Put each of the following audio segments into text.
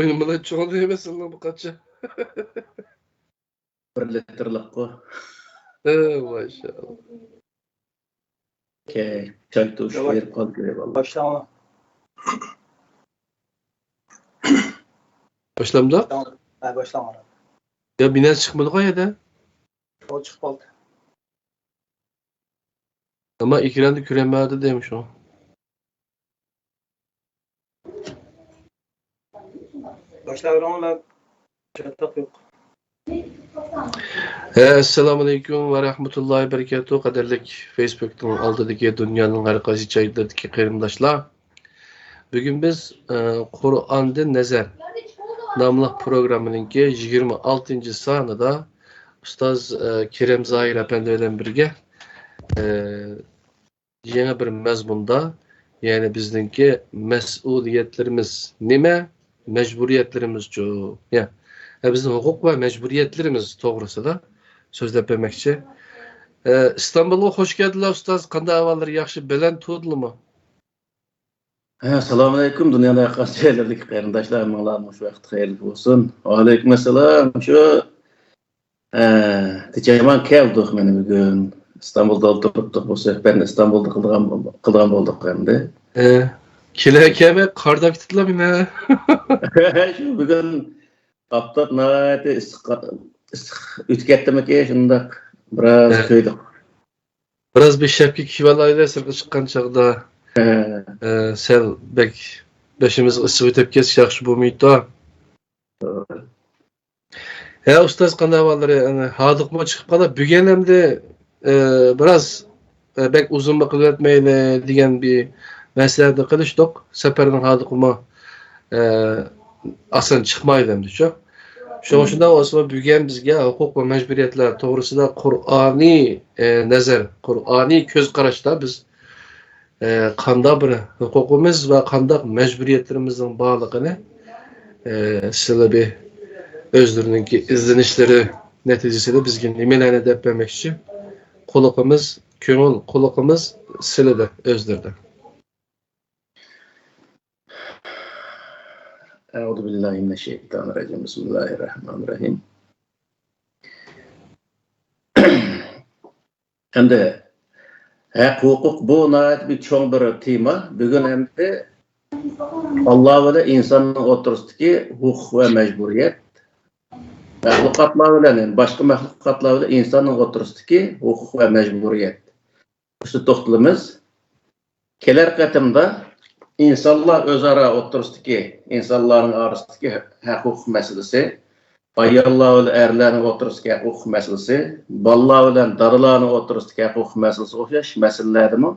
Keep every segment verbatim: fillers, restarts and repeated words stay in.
نېمىلا چوڭ دېمەسىڭلار بۇ قاچا. بىر لىتىرلىققۇ. ھە، ماشائاللا. كەي، چاي توشۇپ بېرىپ قالدى، ئەيۋاللا. باشلاڭلار. باشلامدۇق؟ ھە، باشلاڭلار. يا، بىنەسى چىقمىدىغۇ يەردە؟ ئۇ چىقىپ قالدى. ئەمما ئېكراندا كۆرۈنمەيدۇ دەيمەن شۇ. باشلاۋېرىڭلار. چاتاق يوق. ھە، ئەسسالامۇئەلەيكۇم ۋە رەھمەتۇللاھى ۋە بەرىكاتۇھ. قەدىرلىك فېيسبۇكنىڭ ئالدىدىكى دۇنيانىڭ ھەر قايسى جايلىرىدىكى قېرىنداشلار، بۈگۈن بىز، ئە، قۇرئاندىن نەزەر ناملىق پروگراممىنىڭكى يىگىرمە ئالتىنچى سانىدا ئۇستاز، ئە، كېرەم زاھىر ئەپەندى بىلەن بىرگە، ئە، يېڭى بىر مەزمۇندا، يەنى بىزنىڭكى مەسئۇلىيەتلىرىمىز نېمە، مەجبۇرىيەتلىرىمىزچۇ؟ يا، ئە، بىزنىڭ ھوقۇق ۋە مەجبۇرىيەتلىرىمىز توغرىسىدا سۆزلەپ بەرمەكچى. ئە، ئىستانبۇلغا خوش كەلدىلەر، ئۇستاز. قانداق ئەھۋاللار؟ ياخشى، بەلەن تۇردىلىمۇ؟ ھە، ئەسسالامۇئەلەيكۇم، دۇنيانىڭ ھەر قايسى جايلىرىدىكى قېرىنداشلار، ھەممىڭلارنىڭ مۇشۇ ۋاقىت خەيرلىك بولسۇن. ۋەئەلەيكۇم ئەسسالام. شۇ، ئە، تېچەيمان كەلدۇق مانا بۈگۈن. ئىستانبۇلدا ئولتۇرۇپتۇق، بۇ سۆھبەتنى ئىستانبۇلدا قىلىدىغان، قىلىدىغان بولدۇق ئەمدى. ئە، كېلە كەلمەي قارىداپ كېتىپلا مانا. شۇ بۈگۈن ئاپتاپ ناھايىتى ئىسسىق، ئىسسىق ئۆتۈپ كەتتىمىكى، شۇنداق بىراز ھە. كۆيدۇق. بىراز بىر شەپكە كىيىۋالايلى، سىرتقا چىققان چاغدا. ھە. ئە، سەل بەك بېشىمىزغا ئىسسىق ئۆتۈپ كەتسە ياخشى بولمايدۇ. ھە، ئۇستاز، قانداق ئەھۋاللىرى؟ ئەنە، ھاردۇقمۇ چىقىپ قالدى. بۈگۈن ئەمدى، ئە، بىراز، ئە، بەك ئۇزۇنمۇ قىلىۋەتمەيلى دېگەن بىر مەسلىھەتنى قىلىشتۇق. سەپەرنىڭ ھاردۇقىمۇ، ئە، ئاسان چىقمايدۇ ئەمدى شۇ. شۇڭا شۇنداق بولسىمۇ، بۈگۈن بىزگە ھوقۇق ۋە مەجبۇرىيەتلەر توغرىسىدا قۇرئانىي، ئە، نەزەر، قۇرئانىي كۆز قاراشتا بىز ئە، قانداق بىر ھوقۇقىمىز ۋە قانداق مەجبۇرىيەتلىرىمىزنىڭ بارلىقىنى، ئە، سىلى بىر ئۆزلىرىنىڭكى ئىزدىنىشلىرى نەتىجىسىدە بىزگە نېمىلەرنى دەپ بەرمەكچى؟ قۇلىقىمىز، كۆڭۈل قۇلىقىمىز سىلىدە، ئۆزلىرىدە. أعوذ بالله من الشيطان الرجيم. بسم الله الرحمن الرحيم. ئەمدى ھەق ھوقۇق بۇ ناھايىتى بىر چوڭ بىر تېما. بۈگۈن ئەمدى ئاللا بىلەن ئىنساننىڭ ئوتتۇرىسىدىكى ھوقۇق ۋە مەجبۇرىيەت، مەخلۇقاتلار بىلەن، يەنى باشقا مەخلۇقاتلار بىلەن ئىنساننىڭ ئوتتۇرىسىدىكى ھوقۇق ۋە مەجبۇرىيەت ئۈستىدە توختىلىمىز. كېلەر قېتىمدا ئىنسانلار ئۆزئارا ئوتتۇرىسىدىكى، ئىنسانلارنىڭ ئارىسىدىكى ھەق-ھوقۇق مەسىلىسى، ئاياللار بىلەن ئەرلەرنىڭ ئوتتۇرىسىدىكى ھەق-ھوقۇق مەسىلىسى، بالىلار بىلەن دادىلارنىڭ ئوتتۇرىسىدىكى ھەق-ھوقۇق مەسىلىسى ئوخشاش مەسىلىلەردىمۇ،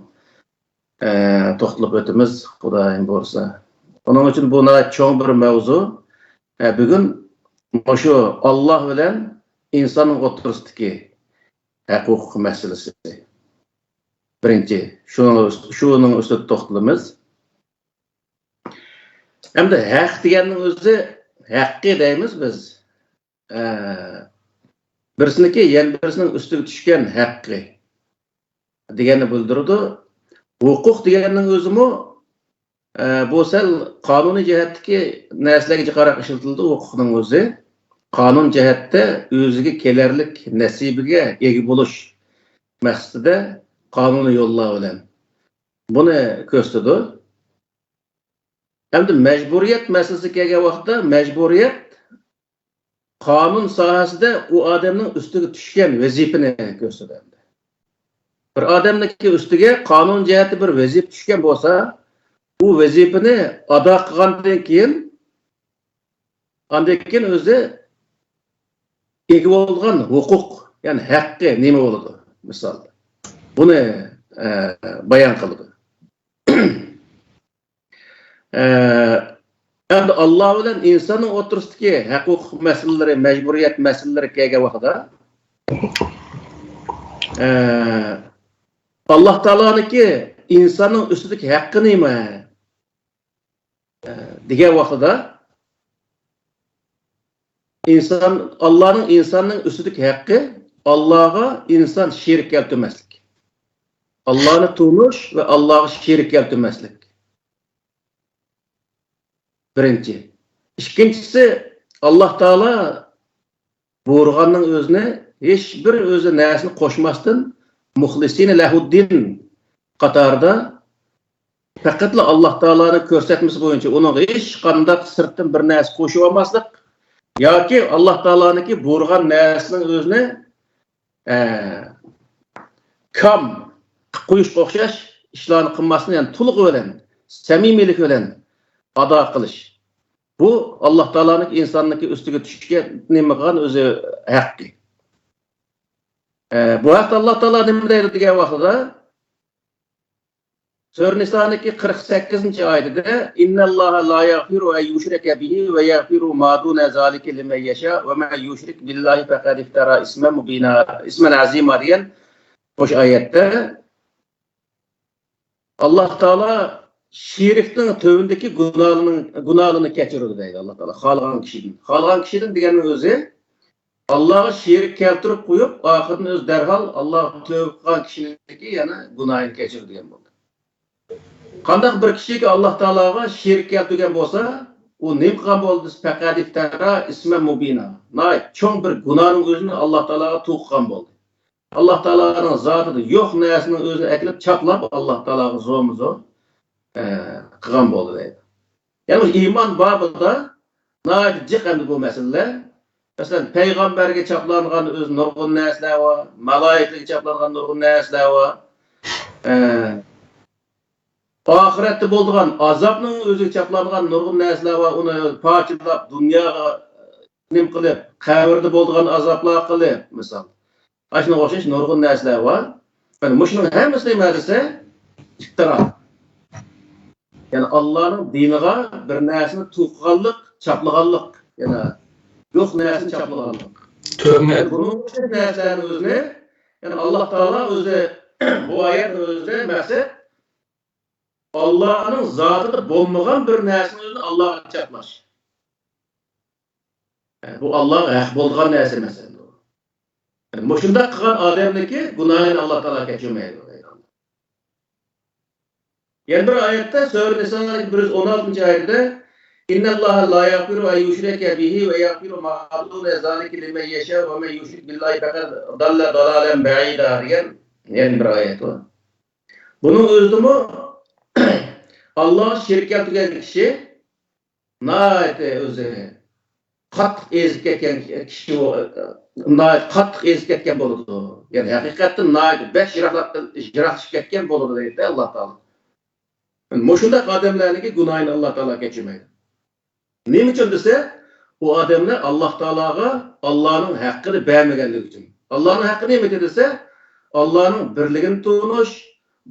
ئە، توختىلىپ ئۆتىمىز، خۇدايىم بۇيرۇسا. ئۇنىڭ ئۈچۈن بۇ ناھايىتى چوڭ بىر مەۋزۇ. ئە، بۈگۈن مۇشۇ ئاللا بىلەن ئىنساننىڭ ئوتتۇرىسىدىكى ھەق-ھوقۇق مەسىلىسى. بىرىنچى، شۇنىڭ، شۇنىڭ ئۈستىدە توختىلىمىز. ئەمدى ھەق دېگەننىڭ ئۆزى، ھەققى دەيمىز بىز. ئە، بىرسىنىڭكى يەنە بىرسىنىڭ ئۈستىگە چۈشكەن ھەققى دېگەننى بىلدۈرىدۇ. ھوقۇق دېگەننىڭ ئۆزىمۇ، ئە، بۇ سەل قانۇنىي جەھەتتىكى نەرسىلەرگە جىقراق ئىشلىتىلىدۇ ھوقۇقنىڭ ئۆزى. قانۇن جەھەتتە ئۆزىگە كېلەرلىك نەسىبىگە ئىگە بولۇش مەقسىتىدە قانۇنىي يوللار بىلەن بۇنى كۆرسىتىدۇ. ئەمدى مەجبۇرىيەت مەسىلىسىگە كەلگەن ۋاقىتتا، مەجبۇرىيەت قانۇن ساھەسىدە ئۇ ئادەمنىڭ ئۈستىگە چۈشكەن ۋەزىپىنى كۆرسىتىدۇ. بىر ئادەمنىڭكى ئۈستىگە قانۇن جەھەتتە بىر ۋەزىپە چۈشكەن بولسا، ئۇ ۋەزىپىنى ئادا قىلغاندىن كېيىن، ئاندىن كېيىن ئۆزى ئىگە بولغان ھوقۇق، يەنى ھەققى نېمە بولىدۇ؟ مىسال، بۇنى، ئە، بايان قىلىدۇ. ئە، ئەمدى ئاللا بىلەن ئىنساننىڭ ئوتتۇرىسىدىكى ھەق-ھوقۇق مەسىلىلىرى، مەجبۇرىيەت مەسىلىلىرى كەلگەن ۋاقتىدا، ئە، ئاللا تائالانىڭكى ئىنساننىڭ ئۈستىدىكى ھەققى نېمە؟ ئە، دېگەن ۋاقتىدا، ئىنسان، ئاللانىڭ ئىنساننىڭ ئۈستىدىكى ھەققى، ئاللاغا ئىنسان شېرىك كەلتۈرمەسلىك. ئاللانى تونۇش ۋە ئاللاغا شېرىك كەلتۈرمەسلىك. بىرىنچى. ئىككىنچىسى، ئاللاھ تائالا بۇيرۇغاننىڭ ئۆزىنى ھېچ بىر ئۆزى نەرسىنى قوشماستىن، مۇخلىسىنە لەھۇددىن قاتارىدا پەقەتلا ئاللاھ تائالانىڭ كۆرسەتمىسى بويىچە ئۇنىڭغا ھېچقانداق سىرتتىن بىر نەرسە قوشۇۋالماسلىق ياكى ئاللاھ تائالانىڭكى بۇيرۇغان نەرسىنىڭ ئۆزىنى، ئە، كام قىلىپ قويۇشقا ئوخشاش ئىشلارنى قىلماستىن، يەنى تولۇق بىلەن، سەمىمىيلىك بىلەن ئادا قىلىش. بۇ ئاللاھ تائالانىڭ ئىنساننىڭكى ئۈستىگە چۈشكەن نېمە قىلغان ئۆزى ھەققى. ئە، بۇ ھەقتە ئاللاھ تائالا نېمە دەيدۇ دېگەن ۋاقتىدا، سۈرە نىسانىڭكى قىرىق سەككىزىنچى ئايىتىدە، «إن الله لا يغفر أن يشرك به ويغفر ما دون ذلك لمن يشاء ومن يشرك بالله فقد افترى إثما مبينا، إثما عظيما» دېگەن مۇشۇ ئايەتتە، ئاللاھ تائالا شېرىكنىڭ تۆۋىنىدىكى گۇناھلىرىنى، گۇناھلىرىنى كەچۈرىدۇ دەيدۇ ئاللاھ تائالا. خالىغان كىشىدىن. خالىغان كىشىدىن دېگەننىڭ ئۆزى، ئاللاھقا شېرىك كەلتۈرۈپ قويۇپ، ئاخىرىدا ئۆزى دەرھال ئاللاھقا تۆبە قىلغان كىشىنىڭكى يەنە گۇناھىنى كەچۈرىدۇ دېگەن بولدى. قانداق بىر كىشىكى ئاللاھ تائالاغا شېرىك كەلتۈرگەن بولسا، ئۇ نېمە قىلغان بولدى دېسە، فەقەد ئىفتەرا ئىسمەن مۇبىنا. ناھايىتى چوڭ بىر گۇناھنىڭ ئۆزىنى ئاللاھ تائالاغا تۇغقان بولدى. ئاللاھ تائالانىڭ زاتىدا يوق نەرسىنىڭ ئۆزىنى ئەكېلىپ چاپلاپ، ئاللاھ تائالاغا زورمۇ زور، ئە، قىلغان بولدى دەيدۇ. يەنى ئىمان بابىدا ناھايىتى جىق ئەمدى بۇ مەسىلىلەر. مەسىلەن، پەيغەمبەرگە چاپلانغان ئۆزى نۇرغۇن نەرسىلەر بار، مالايىكىلەرگە چاپلانغان نۇرغۇن نەرسىلەر بار. ئە، ئاخىرەتتە بولىدىغان ئازابنىڭ ئۆزىگە چاپلانغان نۇرغۇن نەرسىلەر بار، ئۇنى پارچىلاپ، دۇنياغا نېمە قىلىپ، قەبرىدە بولىدىغان ئازابلار قىلىپ، مىسال. ئاشۇنىڭغا ئوخشاش نۇرغۇن نەرسىلەر بار. يەنى مۇشۇنىڭ ھەممىسى نېمە دېسە، ئىپتىرا. يەنى ئاللانىڭ دىنىغا بىر نەرسىنى تۇغقانلىق، چاپلىغانلىق. يەنى يوق نەرسىنى چاپلىغانلىق. تۆھمەت. يەنى بۇنىڭ ئوخشاش نەرسىلەرنىڭ ئۆزىنى، يەنى ئاللا تائالا ئۆزى، بۇ ئايەتنىڭ ئۆزىدە مەقسەت، ئاللانىڭ زاتىدا بولمىغان بىر نەرسىنىڭ ئۆزىنى ئاللاغا چاپلاش. بۇ ئاللاغا ھەق بولىدىغان نەرسە ئەمەس ئەمدى ئۇ. مۇشۇنداق قىلغان ئادەمنىڭكى گۇناھىنى ئاللا تائالا كەچۈرمەيدۇ. يەنە بىر ئايەتتە، سۈرە نىسانىڭ بىر يۈز ئون ئالتىنچى ئايىتىدە، إن الله لا يغفر أن يشرك به ويغفر ما دون ذلك لمن يشاء ومن يشرك بالله فقد ضل ضلالا بعيدا دېگەن يەنە بىر ئايەت بار. بۇنىڭ ئۆزىدىمۇ ئاللاغا شېرىك كەلتۈرگەن كىشى ناھايىتى ئۆزى قاتتىق ئېزىپ كەتكەن كىشى، ناھايىتى قاتتىق ئېزىپ كەتكەن بولىدۇ. يەنى ھەقىقەتتىن ناھايىتى بەك يىراقلىقتىن، يىراقلىشىپ كەتكەن بولىدۇ دەيدۇ ئاللا تائالا. مۇشۇنداق ئادەملەرنىڭكى گۇناھىنى ئاللا تائالا كەچۈرمەيدۇ. نېمە ئۈچۈن دېسە، ئۇ ئادەملەر ئاللا تائالاغا ئاللانىڭ ھەققىنى بەرمىگەنلىكى ئۈچۈن. ئاللانىڭ ھەققى نېمىدى دېسە، ئاللانىڭ بىرلىكىنى تونۇش،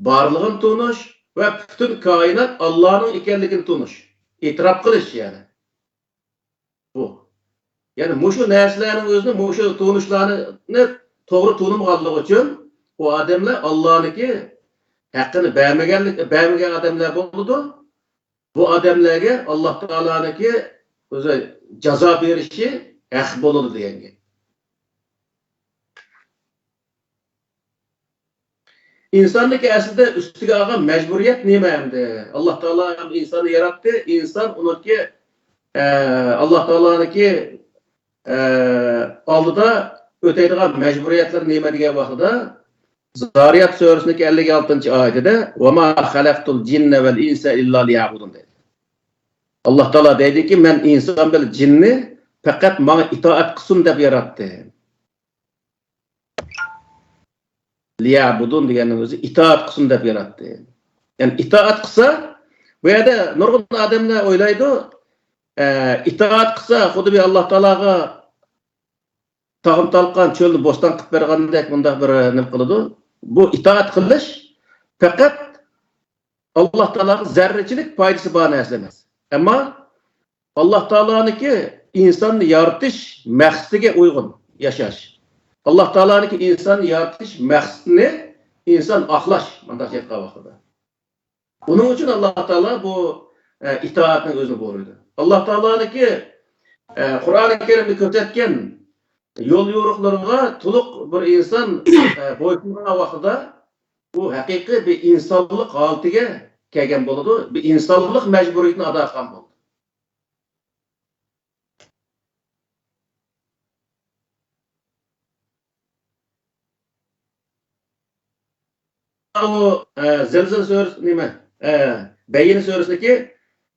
بارلىقىنى تونۇش ۋە پۈتۈن كائىنات ئاللانىڭ ئىكەنلىكىنى تونۇش، ئېتىراپ قىلىش يەنى. بۇ. يەنى مۇشۇ نەرسىلەرنىڭ ئۆزىنى، مۇشۇ تونۇشلارنى توغرا تونۇمىغانلىقى ئۈچۈن ئۇ ئادەملەر ئاللانىڭكى ھەققىنى بەرمىگەنلىك، بەرمىگەن ئادەملەر بولىدۇ. بۇ ئادەملەرگە ئاللا تائالانىڭكى ئۆزى جازا بېرىشى ھەق بولىدۇ دېگەن گەپ. ئىنساننىڭكى ئەسلىدە ئۈستىگە ئالغان مەجبۇرىيەت نېمە ئەمدى؟ ئاللا تائالا ئىنساننى ياراتتى. ئىنسان ئۇنىڭكى، ئە، ئاللا تائالانىڭكى، ئە، ئالدىدا ئۆتەيدىغان مەجبۇرىيەتلىرى نېمە دېگەن ۋاقتىدا، زارىيات سۈرىسىنىڭكى ئەللىك ئالتىنچى ئايىتىدە، «وما خلقت الجن والإنس إلا ليعبدون» دەيدۇ. ئاللا تائالا دەيدۇكى، مەن ئىنسان بىلەن جىننى پەقەت ماڭا ئىتائەت قىلسۇن دەپ ياراتتىم. ليعبدون دېگەننىڭ ئۆزى ئىتائەت قىلسۇن دەپ ياراتتى. يەنى ئىتائەت قىلسا، بۇ يەردە نۇرغۇن ئادەملەر ئويلايدۇ، ئە، ئىتائەت قىلسا، خۇددى بىر ئاللا تائالاغا تاغنى تالقان، چۆلنى بوستان قىلىپ بەرگەندەك مۇنداق بىر نېمە قىلىدۇ. بۇ ئىتائەت قىلىش پەقەت ئاللا تائالاغا زەررىچىلىك پايدىسى بار نەرسە ئەمەس. ئەمما ئاللا تائالانىڭكى ئىنساننى يارىتىش مەقسىتىگە ئۇيغۇن ياشاش. ئاللا تائالانىڭكى ئىنساننى يارىتىش مەقسىتىنى ئىنسان ئاقلاش، مۇنداق ئېيتقان ۋاقتىدا. ئۇنىڭ ئۈچۈن ئاللا تائالا بۇ، ئە، ئىتائەتنىڭ ئۆزىنى بۇيرۇيدۇ. ئاللا تائالانىڭكى، ئە، قۇرئانى كەرىمدە كۆرسەتكەن يول يورۇقلىرىغا تولۇق بىر ئىنسان، ئە، بويسۇنغان ۋاقتىدا ئۇ ھەقىقىي بىر ئىنسانلىق ھالىتىگە كەلگەن بولىدۇ، بىر ئىنسانلىق مەجبۇرىيىتىنى ئادا قىلغان بولىدۇ. ئۇ، ئە، زىلزىلە سۈرىسى، نېمە، ئە، بەييىنە سۈرىسىدىكى،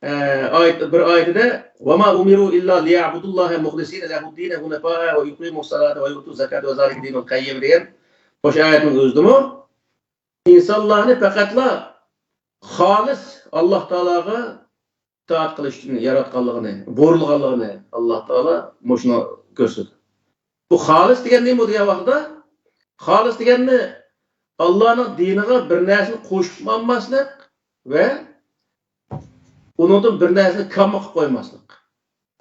ئە، ئايەت، بىر ئايىتىدە، «وما أمروا إلا ليعبدوا الله مخلصين له الدين حنفاء ويقيموا الصلاة ويؤتوا الزكاة وذلك دين القيم» دېگەن قوش ئايەتنىڭ ئۆزىدىمۇ ئىنسانلارنى پەقەتلا خالىس ئاللاھ تائالاغا ئىتائەت قىلىش ئۈچۈن ياراتقانلىقىنى، بۇيرۇلغانلىقىنى ئاللاھ تائالا مۇشۇنى كۆرسىتىدۇ. بۇ خالىس دېگەن نېمە دېگەن ۋاقىتتا؟ خالىس دېگەننى ئاللانىڭ دىنىغا بىر نەرسىنى قوشۇپ ئالماسلىق ۋە ئۇنىڭدىن بىر نەرسىنى كامما قىلىپ قويماسلىق.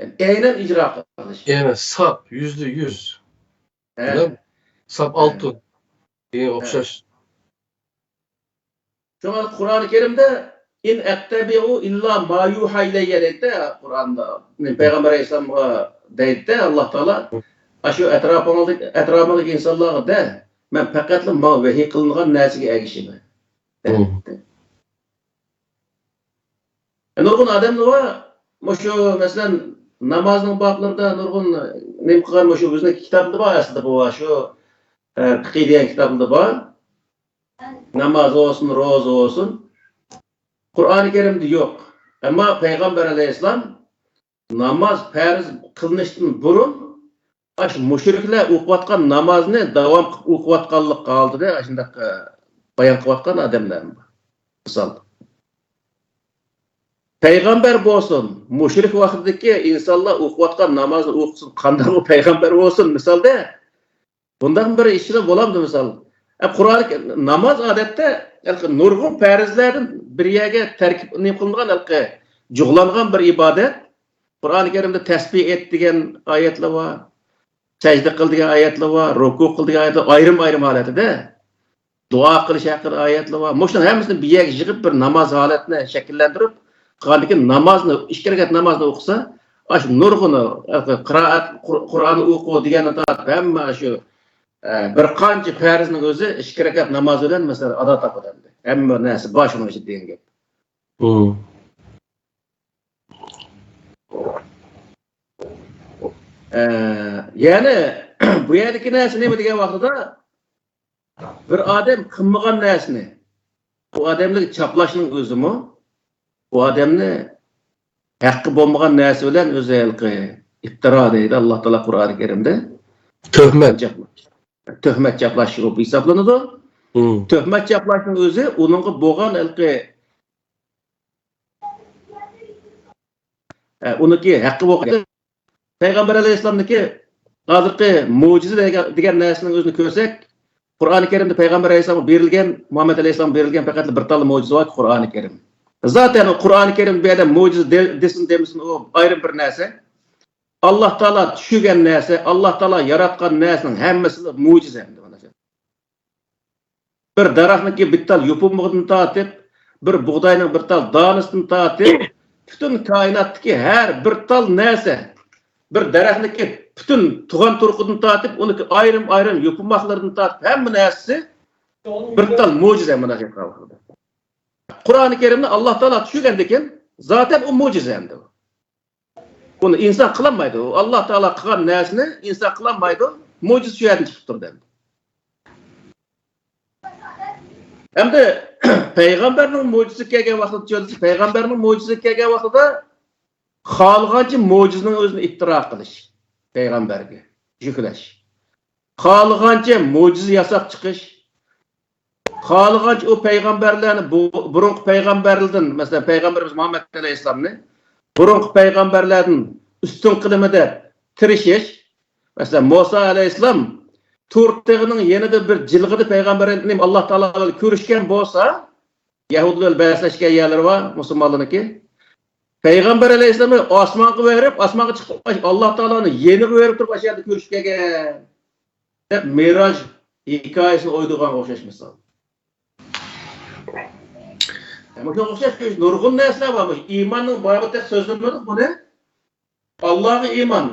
يەنى ئەينەن ئىجرا قىلىش. يەنى ساپ، يۈزدە يۈز. ھە. بىلەن ساپ ھە. ئالتۇن. دېگەن ھە. ئوخشاش. شۇڭا قۇرئانى كەرىمدە «إن أتبع إلا ما يوحى إلي» دەيدۇ قۇرئاندا. پەيغەمبەر ئەلەيھىسسالامغا دەيدۇ ئاللاھ تائالا، ئاشۇ ئەتراپىڭدىكى، ئەتراپىڭدىكى ئىنسانلارغا دە، مەن پەقەتلا ماڭا ۋەھىي قىلىنغان نەرسىگە ئەگىشىمەن. نۇرغۇن ئادەملەر بار، مۇشۇ، مەسىلەن، نامازنىڭ بابلىرىدا نۇرغۇن نېمە قىلغان، مۇشۇ بىزنىڭ كىتابىدا بار ئەسلىدە بۇ، شۇ، ئە، پىقى دېگەن كىتابىدا بار. ناماز بولسۇن، روزا بولسۇن. قۇرئانى كەرىمدە يوق. ئەمما پەيغەمبەر ئەلەيھىسسالام ناماز پەرز قىلىنىشتىن بۇرۇن ئاشۇ مۇشرىكلار ئوقۇۋاتقان نامازنى داۋام قىلىپ ئوقۇۋاتقانلىق ھالىتىدە ئاشۇنداق، ئە، بايان قىلىۋاتقان ئادەملەرمۇ بار. مىسال. پەيغەمبەر بولسۇن، مۇشرىك ۋاقتىدىكى ئىنسانلار ئوقۇۋاتقان نامازنى ئوقۇسۇن، قانداق ئۇ پەيغەمبەر بولسۇن، مىسالدا. بۇنداق بىر ئىشلار بولامدۇ، مىسال؟ ئە، قۇرئان، ناماز ئادەتتە ھېلىقى نۇرغۇن پەرزلەردىن بىر يەرگە تەركىب، نېمە قىلىنغان، ھېلىقى جۇغلانغان بىر ئىبادەت. قۇرئانى كەرىمدە تەسبىھ ئېيت دېگەن ئايەتلەر بار، سەجدە قىل دېگەن ئايەتلەر بار، رۇكۇ قىل دېگەن ئايەتلەر، ئايرىم-ئايرىم ھالەتتە. دۇئا قىلىش ھەققىدە ئايەتلەر بار. مۇشۇنىڭ ھەممىسىنى بىر يەرگە يىغىپ، بىر ناماز ھالەتنى شەكىللەندۈرۈپ قىلغاندىن كېيىن، نامازنى، ئىككى رەكەت نامازنى ئوقۇسا، ئاشۇ نۇرغۇنى، قىرائەت، قۇر-، قۇرئاننى ئوقۇ دېگەندىن تارتىپ ھەممە شۇ، ئە، بىر قانچە پەرزنىڭ ئۆزى ئىككى رەكەت ناماز بىلەن، مەسىلەن، ئادا تاپىدۇ ئەمدى. ھەممە نەرسە بار شۇنىڭ ئىچىدە دېگەن گەپ. ئە، يەنى، بۇ يەردىكى نەرسە نېمە دېگەن ۋاقتىدا، بىر ئادەم قىلمىغان نەرسىنى، بۇ ئادەملەرگە چاپلاشنىڭ ئۆزىمۇ، بۇ ئادەمنى ھەققى بولمىغان نەرسە بىلەن ئۆزى ھېلىقى ئىپتىرا دەيدۇ ئاللاھ تائالا قۇرئانى كەرىمدە. تۆھمەت. تۆھمەت چاپلاش بولۇپ ھېسابلىنىدۇ. تۆھمەت چاپلاشنىڭ ئۆزى ئۇنىڭغا بولغان ھېلىقى ئە، ئۇنىڭكى ھەققى بولغان. پەيغەمبەر ئەلەيھىسسالامنىڭكى ھازىرقى مۆجىزە دېگەن، دېگەن نەرسىنىڭ ئۆزىنى كۆرسەك، قۇرئانى كەرىمدە پەيغەمبەر ئەلەيھىسسالامغا بېرىلگەن، مۇھەممەد ئەلەيھىسسالامغا بېرىلگەن پەقەتلا بىر تاللا مۆجىزە بار، قۇرئانى كەرىم. زاتەن ئۇ قۇرئانى كەرىم بۇ يەردە مۆجىزە دە-، دېسۇن دېمىسۇن، ئۇ ئايرىم بىر نەرسە. ئاللاھ تائالا چۈشۈرگەن نەرسە، ئاللاھ تائالا ياراتقان نەرسىنىڭ ھەممىسى مۆجىزە ئەمدى. بىر دەرەخنىڭكى بىر تال يوپۇرمىقىدىن تارتىپ، بىر بۇغداينىڭ بىر تال دانىسىدىن تارتىپ، پۈتۈن كائىناتتىكى ھەر بىر تال نەرسە، بىر دەرەخنىڭكى پۈتۈن تۇغان تۇرقىدىن تارتىپ، ئۇنىڭكى ئايرىم-ئايرىم يوپۇرماقلىرىدىن تارتىپ، ھەممە نەرسىسى بىر تال مۆجىزە مانا شۇ قۇرئانى كەرىمنى ئاللاھ تائالا چۈشۈرگەندىكىن، زاتەن ئۇ مۆجىزە ئەمدى. ئۇنى ئىنسان قىلالمايدۇ. ئۇ ئاللاھ تائالا قىلغان نەرسىنى ئىنسان قىلالمايدۇ. مۆجىزە شۇ يەردىن چىقىپ تۇرىدۇ ئەمدى. ئەمدى پەيغەمبەرنىڭ مۆجىزىسى كەلگەن ۋاقتىدا، پەيغەمبەرنىڭ مۆجىزىسى كەلگەن ۋاقتىدا خالىغانچە مۆجىزىنىڭ ئۆزىنى ئىپتىرا قىلىش، پەيغەمبەرگە يۈكلەش. خالىغانچە مۆجىزە ياساپ چىقىش، خالىغانچە ئۇ پەيغەمبەرلەرنى، بۇ، بۇرۇنقى پەيغەمبەرلەردىن، مەسىلەن، پەيغەمبىرىمىز مۇھەممەد ئەلەيھىسسالامنى بۇرۇنقى پەيغەمبەرلەردىن ئۈستۈن قىلىمەن دەپ تىرىشىش. مەسىلەن، مۇسا ئەلەيھىسسالام تۇر تېغىنىڭ يېنىدا بىر جىلغىدا پەيغەمبەر ئاللاھ تائالا بىلەن كۆرۈشكەن بولسا، يەھۇدىيلار بەسلەشكەن يەرلىرى بار، مۇسۇلمانلارنىڭكى. پەيغەمبەر ئەلەيھىسسالامنى ئاسمانغا بېرىپ، ئاسمانغا چىقىپ، ئاللاھ تائالانىڭ يېنىغا بېرىپ تۇرۇپ، ئاشۇ يەردە كۆرۈشۈپ كەلگەن. دەپ مىراج ھېكايىسىنى ئوينىغانغا ئوخشاش مىسال. مۇشۇنىڭغا ئوخشاش نۇرغۇن نەرسىلەر بار. مۇشۇ ئىماننىڭ بابىدا سۆزلىمىدۇق بۇنى. ئاللاھقا ئىمان،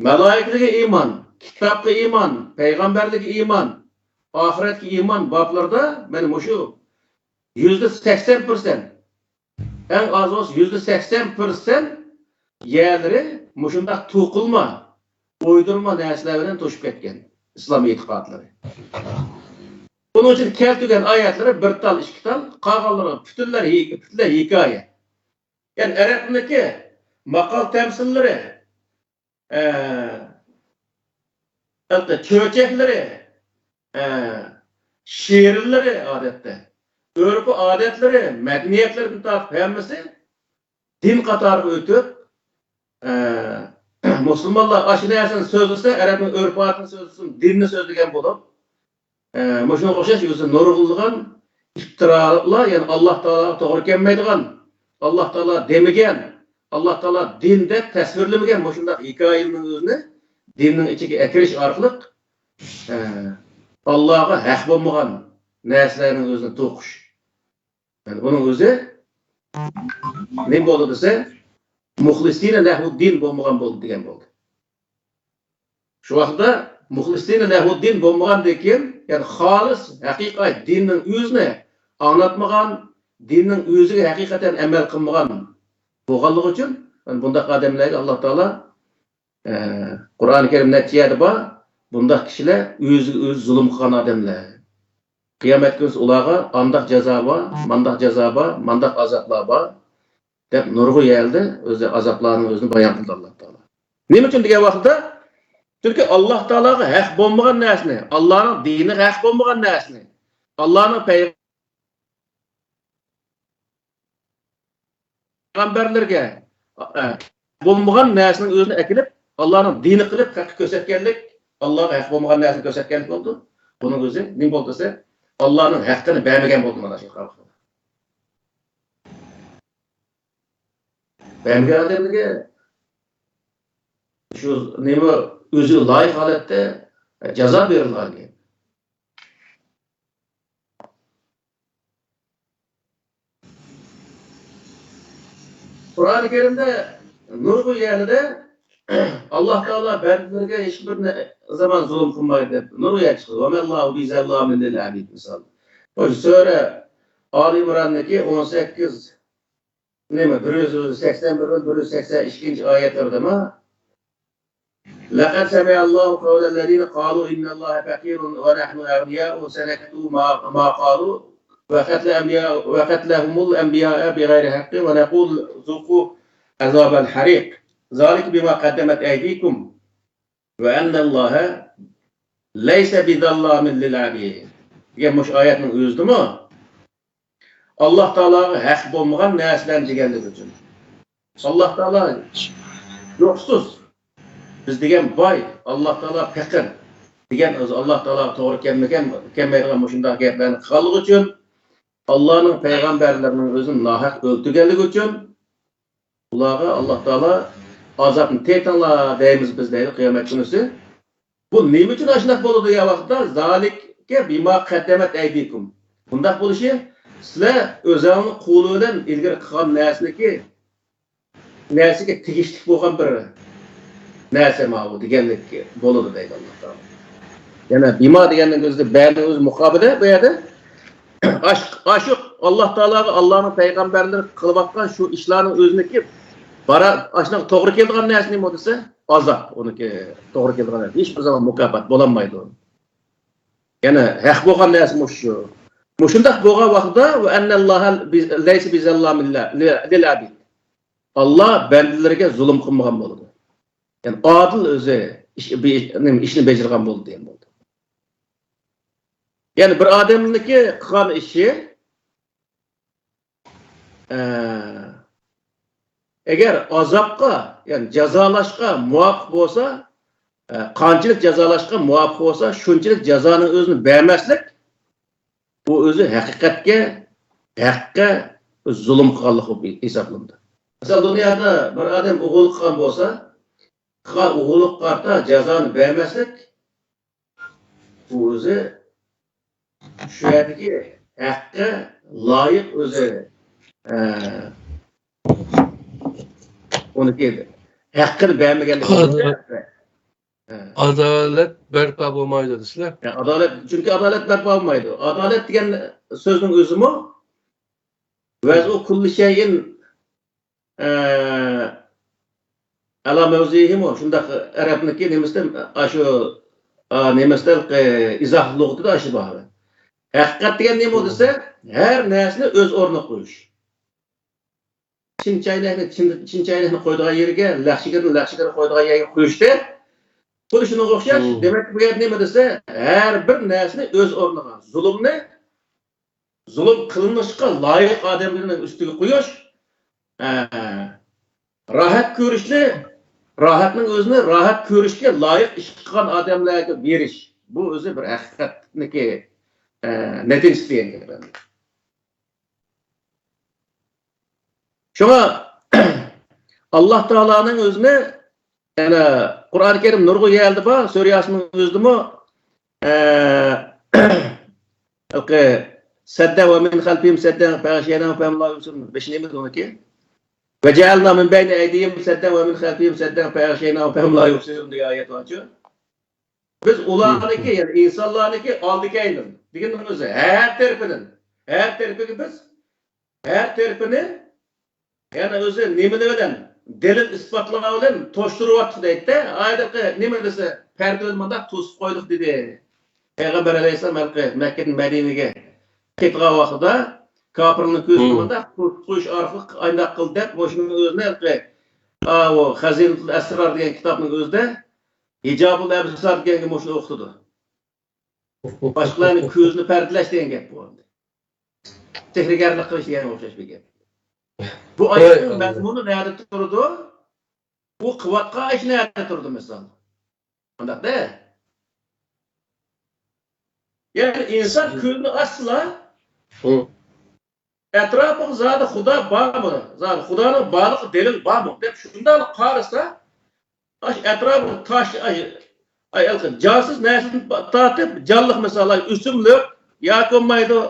مالائىكىلىرىگە ئىمان، كىتابقا ئىمان، پەيغەمبەرلىككە ئىمان، ئاخىرەتكە ئىمان بابلىرىدا مانا مۇشۇ يۈزدە سەكسەن پىرسەنت، ئەڭ ئاز بولسا يۈزدە سەكسەن پىرسەنت يەرلىرى مۇشۇنداق توقۇلما، ئويدۇرما نەرسىلەر بىلەن توشۇپ كەتكەن ئىسلام ئېتىقادلىرى. بۇنىڭ ئۈچۈن كەلتۈرگەن ئايەتلىرى بىر تال، ئىككى تال، قالغانلىرى پۈتۈنلەي ھېك-، پۈتۈنلەي ھېكايە. يەنى ئەرەبنىڭكى ماقال تەمسىللىرى، ئە، ھېلىقى چۆچەكلىرى، ئە، شېئىرلىرى ئادەتتە، ئۆرپ-ئادەتلىرى، مەدەنىيەتلىرىدىن تارتىپ ھەممىسى دىن قاتارىغا ئۆتۈپ، ئە، مۇسۇلمانلار ئاشۇ نەرسىنى سۆزلىسە، ئەرەبنىڭ ئۆرپ-ئادىتىنى سۆزلىسە، دىننى سۆزلىگەن بولۇپ، ئە، مۇشۇنىڭغا ئوخشاش ئۆزى نۇرغۇنلىغان ئىپتىرالار، يەنى ئاللا تائالاغا توغرا كەلمەيدىغان، ئاللا تائالا دېمىگەن، ئاللا تائالا دىن دەپ تەسۋىرلىمىگەن مۇشۇنداق ھېكايىلەرنى ئۆزىنى دىننىڭ ئىچىگە ئەكىرىش ئارقىلىق، ئە، ئاللاغا ھەق بولمىغان نەرسىلەرنىڭ ئۆزىنى توقۇش. يەنى بۇنىڭ ئۆزى نېمە بولدى دېسە، مۇخلىسىنە لەھۇددىن بولمىغان بولدى دېگەن بولدى. شۇ ۋاقىتتا مۇخلىسىنە لەھۇددىن بولمىغاندىن كېيىن، يەنى خالىس ھەقىقىي دىننىڭ ئۆزىنى ئاڭلاتمىغان، دىننىڭ ئۆزىگە ھەقىقەتەن ئەمەل قىلمىغان بولغانلىقى ئۈچۈن، يەنى بۇنداق ئادەملەرگە ئاللا تائالا، ئە، قۇرئان كەرىم نەچچە يەردە بار، بۇنداق كىشىلەر ئۆزىگە ئۆزى زۇلۇم قىلغان ئادەملەر. قىيامەت كۈنى ئۇلارغا ئانداق جازا بار، مانداق جازا بار، مانداق ئازابلار بار، دەپ نۇرغۇن يەردە ئۆزى ئازابلارنىڭ ئۆزىنى بايان قىلدى ئاللا تائالا. نېمە ئۈچۈن دېگەن ۋاقىتتا، چۈنكى ئاللا تائالاغا ھەق بولمىغان نەرسىنى، ئاللانىڭ دىنىغا ھەق بولمىغان نەرسىنى، ئاللانىڭ پەيغەمبەرلىرىگە، ئە، بولمىغان نەرسىنىڭ ئۆزىنى ئەكېلىپ، ئاللانىڭ دىنى قىلىپ خەققە كۆرسەتكەنلىك، ئاللاغا ھەق بولمىغان نەرسىنى كۆرسەتكەنلىك بولىدۇ. بۇنىڭ ئۆزى نېمە بولدى دېسە، ئاللانىڭ ھەققىنى بەرمىگەن بولدى، مانا شۇ. بەرمىگەن ئادەملەرگە شۇ نېمە ئۆزىگە لايىق ھالەتتە جازا بېرىلغان گەپ. قۇرئانى كەرىمدە نۇرغۇن يەرلىدە ئاللا تائالا بەندىلىرىگە ھېچبىر نە-، زامان زۇلۇم قىلمايدۇ دەپ نۇرغۇن يەر چىقىدۇ. «ۋەمەللاھۇ بىزەللامىن لىل ئەبىد» مىسال. بۇ سۈرە ئالى ئىمراندىكى ئون سەككىز، نېمە، بىر يۈز سەكسەن بىر، بىر يۈز سەكسەن ئىككىنچى ئايەتلەردىمۇ، لەقەد سەمىئەللاھۇ قەۋلەللەزىنە قالۇ ئىننەللاھە پەقىرۇن ۋە نەھنۇ ئەغنىياءۇ سەنەكتۇبۇ ما، ما قالۇ ۋە قەتلە ئەنبىيا، ۋە قەتلەھۇمۇل ئەنبىيائە بىغەيرى ھەققىن ۋە نەقۇلۇ زۇقۇ ئەزابەل ھەرىق. زالىكە بىما قەددەمەت ئەيدىكۇم ۋە ئەننەللاھە لەيسە بىزەللامىن لىل ئەبىد دېگەن مۇشۇ ئايەتنىڭ ئۆزىدىمۇ ئاللا تائالاغا ھەق بولمىغان نەرسىلەرنى دېگەنلىكى ئۈچۈن. ئاللا تائالا يوقسۇز، بىز دېگەن باي، ئاللا تائالا پېقىر دېگەن ئۆزى ئاللا تائالاغا توغرا كەلمىگەن، كەلمەيدىغان مۇشۇنداق گەپلەرنى قىلغانلىقى ئۈچۈن، ئاللانىڭ پەيغەمبەرلىرىنىڭ ئۆزىنى ناھەق ئۆلتۈرگەنلىكى ئۈچۈن، ئۇلارغا ئاللا تائالا ئازابنى تېتىڭلار دەيمىز بىز دەيدۇ قىيامەت كۈنىسى. بۇ نېمە ئۈچۈن ئاشۇنداق بولىدۇ دېگەن ۋاقىتتا، زالىكە بىما قەددەمەت ئەيدىكۇم. بۇنداق بولۇشى، سىلەر ئۆزۈڭنىڭ قولى بىلەن ئىلگىرى قىلغان نەرسىنىڭكى، نەرسىگە تېگىشلىك بولغان بىر نەرسە ماۋۇ دېگەنلىك بولىدۇ دەيدۇ ئاللا تائالا. يەنە بىما دېگەننىڭ ئۆزى بەنىڭ ئۆزى مۇقابىلى بۇ يەردە. ئاش-، ئاشۇ ئاللا تائالاغا، ئاللانىڭ پەيغەمبەرلىرى قىلىۋاتقان شۇ ئىشلارنىڭ ئۆزىنىڭكى بارا-، ئاشۇنىڭغا توغرا كېلىدىغان نەرسە نېمە دېسە، ئازاب. ئۇنىڭكى توغرا كېلىدىغان نەرسە. ھېچبىر زامان مۇكاپات بولالمايدۇ. يەنە ھەق بولغان نەرسە مۇشۇ. مۇشۇنداق بولغان ۋاقىتتا، ۋە ئەننەللاھە بىز-، لەيسە بىزەللامىن لە-، لىل ئەبىد. ئاللا بەندىلىرىگە زۇلۇم قىلمىغان بولىدۇ. يەنى ئادىل ئۆزى ئىش، بى-، نېمە، ئىشنى بېجىرغان بولىدۇ دېگەن بولدى. يەنى بىر ئادەمنىڭكى قىلغان ئىشى، ئە، ئەگەر ئازابقا، يەنى جازالاشقا مۇۋاپىق بولسا، ئە، قانچىلىك جازالاشقا مۇۋاپىق بولسا، شۇنچىلىك جازانىڭ ئۆزىنى بەرمەسلىك، بۇ ئۆزى ھەقىقەتكە، ھەققە زۇلۇم قىلغانلىق بولۇپ ھېسابلىنىدۇ. مەسىلەن، دۇنيادا بىر ئادەم ئوغرىلىق قىلغان بولسا، قىلغان ئوغرىلىققا قارىتا جازانى بەرمەسلىك، بۇ ئۆزى شۇ يەردىكى ھەققە لايىق ئۆزى، ئە، ئۇنىڭكى ھەققىنى بەرمىگەنلىكى. ئادالەت بەرپا بولمايدۇ دېسىلە. ئادالەت، چۈنكى ئادالەت بەرپا بولمايدۇ. ئادالەت دېگەن سۆزنىڭ ئۆزىمۇ ۋەزئۇ كۇللى شەيئىن، ئە، ئەلا مەۋزىھىمۇ، شۇنداق ئەرەبنىڭكى نېمىسىدە، ئاشۇ، ئا، نېمىسىدە، ئە، ئىزاھ لۇغىتىدا ئاشۇ بار. ھەقىقەت دېگەن نېمە دېسە، ھەر نەرسىنى ئۆز ئورنىغا قويۇش. چىن چاينەكنى چىن، چىن چاينەكنى قويىدىغان يېرىگە، لەخشىگىرنى لەخشىگىر قويىدىغان يەرگە قويۇشتەك. خۇددى شۇنىڭغا ئوخشاش. دېمەك، بۇ يەردە نېمە دېسە، ھەر بىر نەرسىنى ئۆز ئورنىغا، زۇلۇمنى زۇلۇم قىلىنىشقا لايىق ئادەملەرنىڭ ئۈستىگە قويۇش، ئە، راھەت كۆرۈشنى، راھەتنىڭ ئۆزىنى راھەت كۆرۈشكە لايىق ئىش قىلغان ئادەملەرگە بېرىش. بۇ ئۆزى بىر ھەقىقەتنىكى، ئە، نەتىجىسى دېگەن گەپ. شۇڭا ئاللا تائالانىڭ ئۆزىنى، يەنە قۇرئان كەرىم نۇرغۇن يەردە بار، سۈرە ياسىننىڭ ئۆزىدىمۇ، ئە، ھېلىقى سەددەن ۋە مىن خەلفىھىم سەددەن فەغشەيناھۇم فەھۇم لا يۇبسىرۇن. بېشى نېمە ئۇنىڭكى؟ ۋە جەئەلنا مىن بەينى ئەيدىھىم سەددەن ۋە مىن خەلفىھىم سەددەن فەغشەيناھۇم فەھۇم لا يۇبسىرۇن دېگەن ئايەت بارچۇ. بىز ئۇلارنىڭكى، يەنى ئىنسانلارنىڭكى ئالدى كەينىدىن دېگىنىمىز ھەر تەرىپىدىن، ھەر تەرىپىگە بىز، ھەر تەرىپىنى، يەنى ئۆزى نېمىلەر بىلەن، دەلىل ئىسپاتلار بىلەن توشتۇرۇۋاتتۇق دەيدىتە. ئايەتتە نېمە دېسە، پەردىنى مۇنداق توسۇپ قويدۇق دېدى. پەيغەمبەر ئەلەيھىسسالام ھېلىقى مەككىدىن مەدىنىگە كېتىدىغان ۋاقتىدا كاپىرنىڭ كۆزىنى مۇنداق توسۇپ قويۇش ئارقىلىق ئانداق قىلدى دەپ، مۇشۇنىڭ ئۆزىنى ھېلىقى، ئاۋۇ خەزىنىتۇل ئەسرار دېگەن كىتابنىڭ ئۆزىدە ھىجابۇل ئەبسار دېگەنگە مۇشۇنى ئوخشىتىدۇ. باشقىلارنىڭ كۆزىنى پەردىلەش دېگەن گەپ بۇ ئەمدى. سېھىرگەرلىك قىلىش دېگەنگە ئوخشاش بىر گەپ. بۇ ۋاي ئايەتنىڭ ئاللا. مەزمۇنى نەدە تۇرىدۇ؟ بۇ قىلىۋاتقان ئىش نەدە تۇرىدۇ، مىسال؟ ئانداقتا. يەنى ئىنسان كۆزىنى ئاچسىلا، ھە. ئەتراپىغا زادى خۇدا بارمۇ؟ زادى خۇدانىڭ بارلىقى دەلىل بارمۇ؟ دەپ شۇنداق قارىسا، ئاشۇ ئەتراپىغا تاش، ئاي، ئاي، جانسىز نەرسىنى تارتىپ، جانلىق، مىسال، ئۆسۈملۈك ياكى بولمايدۇ،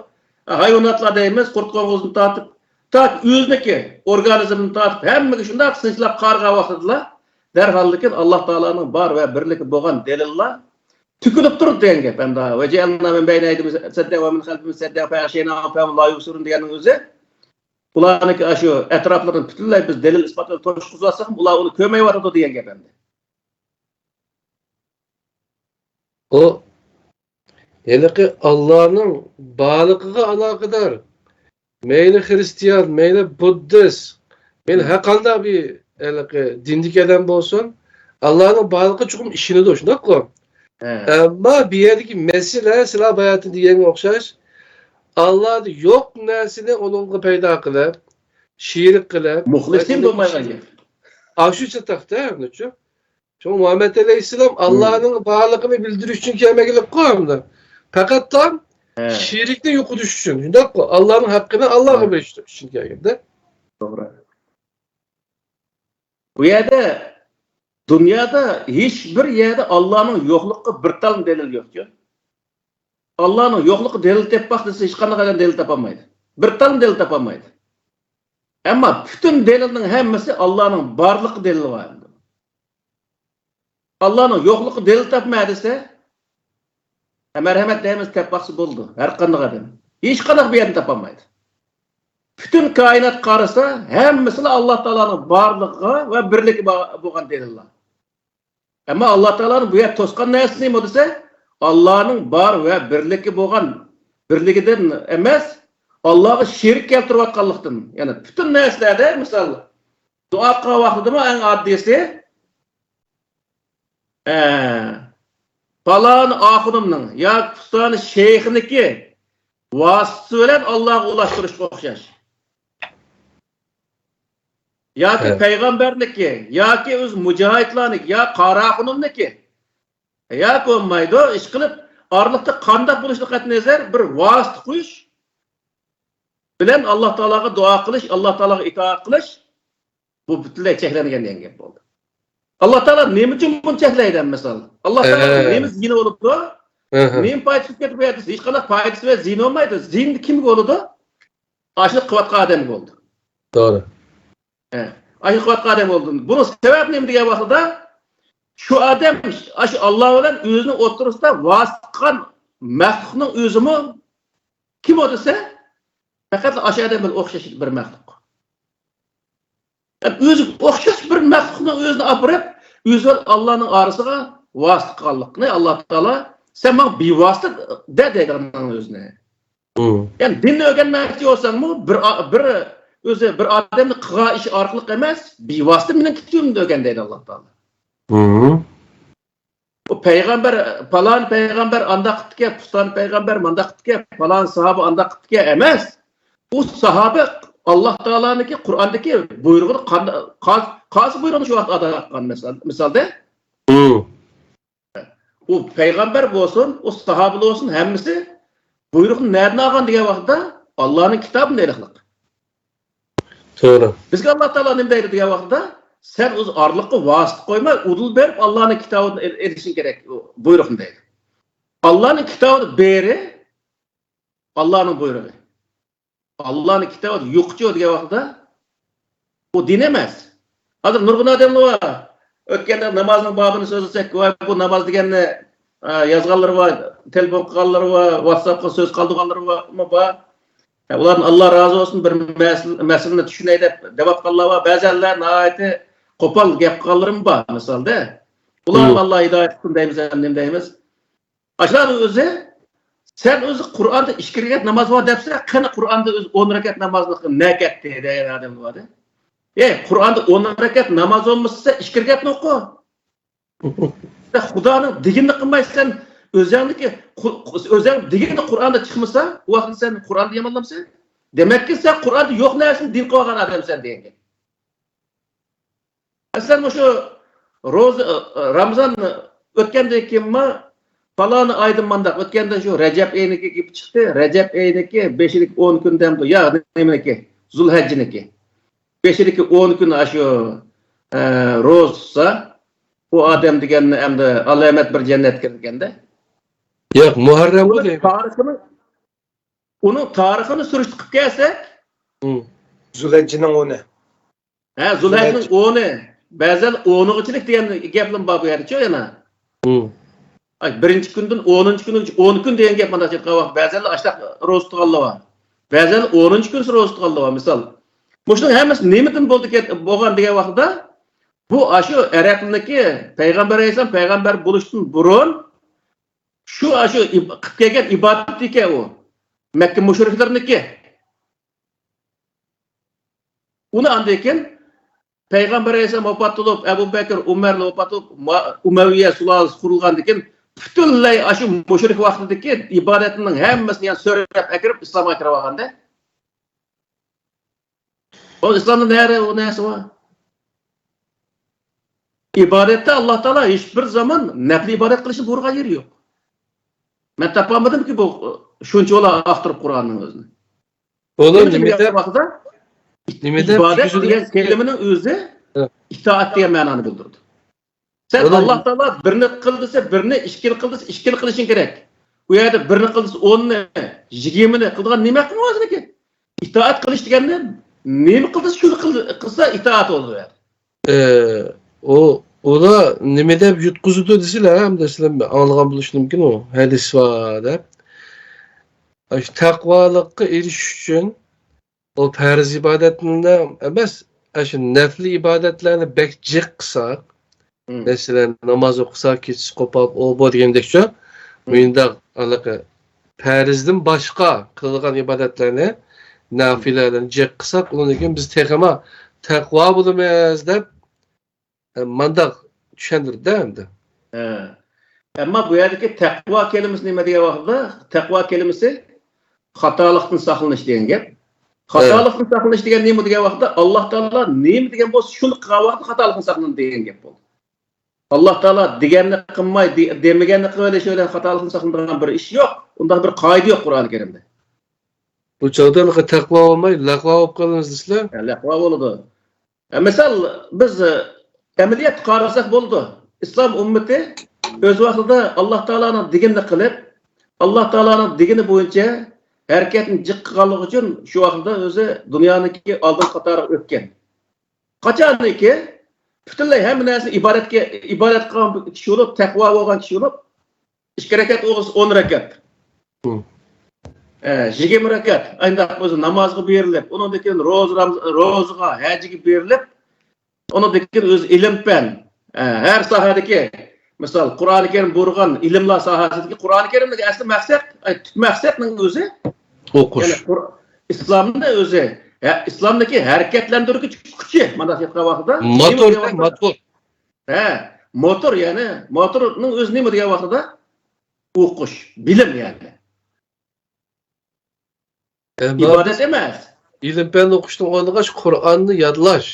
ھايۋاناتلار دەيمىز، قۇرت قوڭغۇزنى تارتىپ، تاكى ئۆزىنىڭكى ئورگانىزمىنى تارتىپ، ھەممىگە شۇنداق سىنچىلاپ قارىغان ۋاقتىدىلا، دەرھاللىكىن ئاللا تائالانىڭ بار ۋە بىرلىكى بولغان دەلىللار تۆكۈلۈپ تۇرىدۇ دېگەن گەپ ئەمدى. ۋە جەئەلنا مىن بەينى ئەيدىھىم سەددەن ۋە مىن خەلفىھىم سەددەن فەغشەيناھۇم فەھۇم لا يۇبسىرۇن دېگەننىڭ ئۆزى، ئۇلارنىڭكى ئاشۇ ئەتراپلىرىنى پۈتۈنلەي بىز دەلىل ئىسپات بىلەن توشقۇزۇۋاتساقمۇ، ئۇلار ئۇنى كۆرمەيۋاتىدۇ دېگەن گەپ ئەمدى. ئۇ ھېلىقى ئاللانىڭ بارلىقىغا ئالاقىدار، مەيلى خىرىستىيان، مەيلى بۇددىست، مەيلى ھەرقانداق بىر ھېلىقى دىندىكى ئادەم بولسۇن، ئاللانىڭ بارلىقىغا چوقۇم ئىشىنىدۇ، شۇنداققۇ؟ ھە. ئەمما بۇ يەردىكى مەسىلە، سىلەر باياتىن دېگەنگە ئوخشاش، ئاللادا يوق نەرسىنى ئۇنىڭغا پەيدا قىلىپ، شېرىك قىلىپ، مۇخلىسىن بولمايدىغان گەپ. ئاشۇ چاتاقتا، ئەمدىچۇ؟ شۇڭا مۇھەممەد ئەلەيھىسسالام ئاللانىڭ بارلىقىنى بىلدۈرۈش ئۈچۈن كەلمىگەنلىكقۇ ئەمدى. پەقەتلا شېرىكنى يوقىتىش ئۈچۈن، شۇنداققۇ؟ ئاللانىڭ ھەققىنى ئاللاغا بېرىش ئۈچۈن كەلگەندە. توغرا. بۇ يەردە، دۇنيادا ھېچ بىر يەردە ئاللانىڭ يوقلۇقىغا بىر تال دەلىل يوقكەن. ئاللانىڭ يوقلۇقىغا دەلىل تېپىپ باق دېسە، ھېچقانداق ئادەم دەلىل تاپالمايدۇ. بىر تال دەلىل تاپالمايدۇ. ئەمما پۈتۈن دەلىلنىڭ ھەممىسى ئاللانىڭ بارلىقى دەلىلى بار. ئاللانىڭ يوقلۇقىغا دەلىل تاپما دېسە، مەرھەمەت دەيمىز، تەپ باقسا بولىدۇ، ھەر قانداق ئادەم. ھېچقانداق بىر يەردىن تاپالمايدۇ. پۈتۈن كائىنات قارىسا، ھەممىسىلا ئاللا تائالانىڭ بارلىقىغا ۋە بىرلىكى با-، بولغان دەلىللار. ئەمما ئاللا تائالانىڭ بۇ يەردە توسقان نەرسىسى نېمە دېسە، ئاللانىڭ بار ۋە بىرلىكى بولغان، بىرلىكىدىن ئەمەس، ئاللاغا شېرىك كەلتۈرۈۋاتقانلىقتىن. يەنى پۈتۈن نەرسىلەردە، مىسال، دۇئا قىلغان ۋاقتىدىمۇ ئەڭ ئاددىيسى، ئە، پالان ئاخۇنۇمنىڭ ياكى پۇلان شەيخنىڭكى ۋاسىتىسى بىلەن ئاللاغا ئۇلاشتۇرۇشقا ئوخشاش. ياكى پەيغەمبەرنىڭكى، ياكى ئۆز مۇجاھىدلارنىڭكى، يا قاراخۇنۇمنىڭكى، ياكى بولمايدۇ، ئىشقىلىپ، ئارىلىقتا قانداق بولۇشىدىن قەتئىينەزەر، بىر ۋاسىتە قويۇش بىلەن ئاللا تائالاغا دۇئا قىلىش، ئاللا تائالاغا ئىتائەت قىلىش، بۇ پۈتۈنلەي چەكلەنگەن دېگەن گەپ بولدى. ئاللا تائالا نېمە ئۈچۈن بۇنى چەكلەيدۇ مەسىلەن؟ ئاللا تائالا نېمە زىيىنى بولىدۇ؟ نېمە پايدىسى كېتىپ بۇ يەردە؟ ھېچقانداق پايدىسى ۋە زىيىنى بولمايدۇ. زىيىنى كىمگە بولىدۇ؟ ئاشۇ قىلىۋاتقان ئادەمگە بولىدۇ. توغرا. ھە. ئاشۇ قىلىۋاتقان ئادەم بولدى. بۇنىڭ سەۋەبى نېمە دېگەن ۋاقتىدا، شۇ ئادەم، ئاشۇ ئاللا بىلەن ئۆزىنىڭ ئوتتۇرىسىدا ۋاسىتە قىلغان مەخلۇقنىڭ ئۆزىمۇ كىم ئۇ دېسە، پەقەتلا ئاشۇ ئادەم بىلەن ئوخشاش بىر مەخلۇق. ئۆزىگە ئوخشاش بىر مەخلۇقنىڭ ئۆزىنى ئاپىرىپ، ئۆزى بىلەن ئاللانىڭ ئارىسىغا ۋاسىتە قىلغانلىقىنى ئاللا تائالا، سەن ماڭا بىۋاسىتە دە دەيدىغان ئۆزىنى. مم. يەنى دىننى ئۆگەنمەكچى بولساڭمۇ، بىر ئا-، بىر ئۆزى بىر ئادەمنى قىلغان ئىشى ئارقىلىق ئەمەس، بىۋاسىتە مېنىڭ كىتابىمنى ئۆگەن دەيدۇ ئاللا تائالا. مم. ئۇ پەيغەمبەر، پالان پەيغەمبەر ئانداق قىپتىكەن، پۇلان پەيغەمبەر مانداق قىپتىكەن، پالان ساھابە ئانداق قىپتىكەن ئەمەس. ئۇ ساھابە ئاللا تائالانىڭكى قۇرئاندىكى بۇيرۇقىنى قانداق، قايسى بۇيرۇقنى شۇ ۋاقىت ئادا قىلغان مىسال-، مىسالدا. مم. ئۇ پەيغەمبەر بولسۇن، ئۇ ساھابىلەر بولسۇن، ھەممىسى بۇيرۇقنى نەدىن ئالغان دېگەن ۋاقىتتا، ئاللانىڭ كىتابىدىن ئېلىقلىق. توغرا. بىزگە ئاللا تائالا نېمە دەيدۇ دېگەن ۋاقىتتا، سەن ئۆزى ئارىلىققا ۋاسىتە قويماي، ئۇدۇل بېرىپ ئاللانىڭ كىتابىدىن ئېل-، ئېلىشىڭ كېرەك، ئۇ بۇيرۇقنى دەيدۇ. ئاللانىڭ كىتابىدا بېرى، ئاللانىڭ بۇيرۇقى. ئاللانىڭ كىتابىدا يوقچۇ دېگەن ۋاقتىدا، ئۇ دىن ئەمەس. ھازىر نۇرغۇن ئادەملەر بار. ئۆتكەندە نامازنىڭ بابىنى سۆزلىسەك، ۋاي، بۇ ناماز دېگەننى، ئا، يازغانلىرى بار، تېلېفون قىلغانلىرى بار، ۋاتساپقا سۆز قالدۇرغانلىرى بار، بار. ئە، ئۇلاردىن ئاللا رازى بولسۇن، بىر مەسىلە-، مەسىلىنى چۈشىنەي دەپ دەۋاتقانلار بار. بەزەنلەر ناھايىتى قوپال گەپ قىلغانلىرىمۇ بار، مىسالدا. ئۇلارنى مم. ئاللا ھىدايەت قىلسۇن دەيمىز، ھەم نېمە دەيمىز؟ ئاشۇلارنىڭ ئۆزى، سەن ئۆزى قۇرئاندا ئىككى رەكەت ناماز بار دەپسەن، قېنى قۇرئاندا ئۆزى ئون رەكەت نامازنى نەگە كەتتى دېگەن ئادەم بار. ئەي، قۇرئاندا ئون رەكەت ناماز بولمىسا، سەن ئىككى رەكەتنى ئوقۇ. سەن خۇدانىڭ دېگىنىنى قىلمايسەن، ئۆزۈڭنىڭكى، ئۆزۈڭ دېگىنى قۇرئاندا چىقمىسا، ئۇ ۋاقىتتا سەن قۇرئاننى يامانلامسەن؟ دېمەككى، سەن قۇرئاندا يوق نەرسىنى دىن قىلىۋالغان ئادەمسەن دېگەن گەپ. مەسىلەن، مۇشۇ روزا، رامىزان ئۆتكەندىن كېيىنمۇ، پالانى ئايدا مانداق، ئۆتكەندە شۇ رەجەب ئېيىنىڭكى گېپى چىقتى. رەجەب ئېيىنىڭكى بېشىدىكى ئون كۈن دەمدۇ، يا نېمىنىڭكى، زۇلھەججىنىڭكى بېشىدىكى ئون كۈن ئاشۇ، ئە، روزا تۇتسا، ئۇ ئادەم دېگەننى ئەمدى ئالامەت بىر جەننەتكە كىرىدىكەندە. ياق، مۇھەررەمغۇ ئۇنىڭ دەيمەن. تارىخىنى، ئۇنىڭ تارىخىنى سۈرۈشتە قىلىپ كەلسەك، مم. زۇلھەججىنىڭ ئونى. ھە، زۇلھەججىنىڭ ئونى. بەزىلەر ئونىغىچىلىك دېگەن گەپلىرىمۇ بار بۇ يەردىچۇ يەنە. مم. ئاي، بىرىنچى كۈندىن ئونىنچى كۈنگىچە ئون كۈن دېگەن گەپ مانداق ئېيتقان ۋاقىت، بەزىلەر ئاشتاق روزا تۇتقانلار بار. بەزىلەر ئونىنچى كۈنسى روزا تۇتقانلار بار، مىسال. مۇشۇنىڭ ھەممىسى نېمىدىن بولدى كەت-، بولغان دېگەن ۋاقىتتا، بۇ ئاشۇ ئەرەبنىڭكى پەيغەمبەر ئەلەيھىسسالام پەيغەمبەر بولۇشتىن بۇرۇن شۇ، ئاشۇ ئىب-، قىلىپ كەلگەن ئىبادىتى ئىكەن ئۇ. مەككە مۇشرىكلىرىنىڭكى. ئۇنى ئاندىن كېيىن پەيغەمبەر ئەلەيھىسسالام ۋاپات بولۇپ، ئەبۇ بەكىر، ئۆمەر ۋاپات بولۇپ، ما-، ئۇمەۋىيە سۇلالىسى قۇرۇلغاندىن كېيىن، پۈتۈنلەي ئاشۇ مۇشرىك ۋاقتىدىكى ئىبادەتنىڭ ھەممىسىنى يەنە سۆرەپ ئەكىرىپ ئىسلامغا كىرىۋالغاندا. ئۇ ئىسلامدا نەرە ئۇ نەرسە بار؟ ئىبادەتتە ئاللا تائالا ھېچبىر زامان نەپلى ئىبادەت قىلىشنى بۇيرۇغان يېرى يوق. مەن تاپالمىدىمكى بۇ شۇنچە ئۇلار ئاختۇرۇپ قۇرئاننىڭ ئۆزىنى. ئۇلار نېمە دەپ، نېمە دەپ ئىبادەت دېگەن كەلىمىنىڭ ئۆزى ئىتائەت دېگەن مەنانى بىلدۈرىدۇ. سەن ئاللا تائالا بىرنى قىل دېسە بىرنى، ئىككىنى قىل دېسە ئىككىنى قىلىشىڭ كېرەك. ئۇ يەردە بىرنى قىل دېسە ئوننى، يىگىرمىنى قىلىدىغان نېمە ھەققىڭ بار سېنىڭكى؟ ئىتائەت قىلىش دېگەننى نېمە قىل دېسە شۇنى قىل، قىلسا ئىتائەت بولىدۇ ئۇ يەردە. ئە، ئۇ، ئۇلار نېمە دەپ يۇتقۇزىدۇ دېسىلە، ئەمدى سىلەر ئاڭلىغان بولۇشى مۇمكىن ئۇ، ھەدىس بار دەپ. ئاشۇ تەقۋالىققا ئېرىشىش ئۈچۈن ئۇ پەرز ئىبادەتنى ئەمەس، ئاشۇ نەپلى ئىبادەتلەرنى بەك جىق قىلساق، مەسىلەن، ناماز ئوقۇساق، كېچىسى قوپاپ، ئۇ بۇ دېگەندەكچۇ، مۇنداق ھېلىقى پەرزدىن باشقا قىلىدىغان ئىبادەتلەرنى، نافىلىلەرنى جىق قىلساق، ئۇنىڭدىن كېيىن بىز تېخىمۇ تەقۋا بولىمىز دەپ، مانداق چۈشەندۈردى ئەمدى. ھە. ئەمما بۇ يەردىكى تەقۋا كەلىمىسى نېمە دېگەن ۋاقىتتا، تەقۋا كەلىمىسى خاتالىقتىن ساقلىنىش دېگەن گەپ. خاتالىقتىن ساقلىنىش دېگەن نېمە دېگەن ۋاقىتتا، ئاللا تائالا نېمە دېگەن بولسا، شۇنى قىلغان ۋاقىتتا خاتالىقتىن ساقلىنىدۇ دېگەن گەپ بولدى. ئاللا تائالا دېگەننى قىلماي، دې-، دېمىگەننى قىلىۋېلىش بىلەن خاتالىقتىن ساقلىنىدىغان بىر ئىش يوق. ئۇنداق بىر قائىدە يوق قۇرئان كەرىمدە. بۇ چاغدا تەقۋا بولماي، لەقۋا بولۇپ قالىمىز دېسىلە. ھە، لەقۋا بولىدۇ. ھە، مىسال، بىز، ئە، ئەمەلىيەتتە قارىساق بولىدۇ. ئىسلام ئۈممىتى ئۆز ۋاقتىدا ئاللا تائالانىڭ دېگىنىنى قىلىپ، ئاللا تائالانىڭ دېگىنى بويىچە ھەرىكەتنى جىق قىلغانلىقى ئۈچۈن شۇ ۋاقىتتا ئۆزى دۇنيانىڭكى ئالدىنقى قاتارىغا ئۆتكەن. قاچانكى پۈتۈنلەي ھەممە نەرسىنى ئىبادەتكە، ئىبادەت قىلغان كىشى بولۇپ، تەقۋا بولغان كىشى بولۇپ، ئىككى رەكەت ئوقۇسا ئون رەكەت. مم. ئە، يىگىرمە رەكەت، ئانداق بولسا نامازغا بېرىلىپ، ئۇنىڭدىن كېيىن روزا، رامز-، روزىغا، ھەجگە بېرىلىپ، ئۇنىڭدىن كېيىن ئۆزى ئىلىم پەن، ئە، ھەر ساھەدىكى، مىسال، قۇرئانى كەرىم بۇيرۇغان ئىلىملار ساھەسىدىكى قۇرئانى كەرىمدىكى ئەسلى مەقسەت، ئە، تۈپ مەقسەتنىڭ ئۆزى ئوقۇش. يەنى قۇر-، ئىسلامنى ئۆزى، ھە، ئىسلامدىكى ھەرىكەتلەندۈرگۈچ كۈچى، مانا ئېيتقان ۋاقتىدا، موتور، نېمە دېگەن ۋاقتىدا؟ موتور. ھە، موتور، يەنى موتورنىڭ ئۆزى نېمە دېگەن ۋاقتىدا؟ ئوقۇش، بىلىم يەنى. ئە، ئىبادەت ئەمەس. ئىلىم-پەن ئوقۇشنىڭ ئورنىغا شۇ قۇرئاننى يادلاش،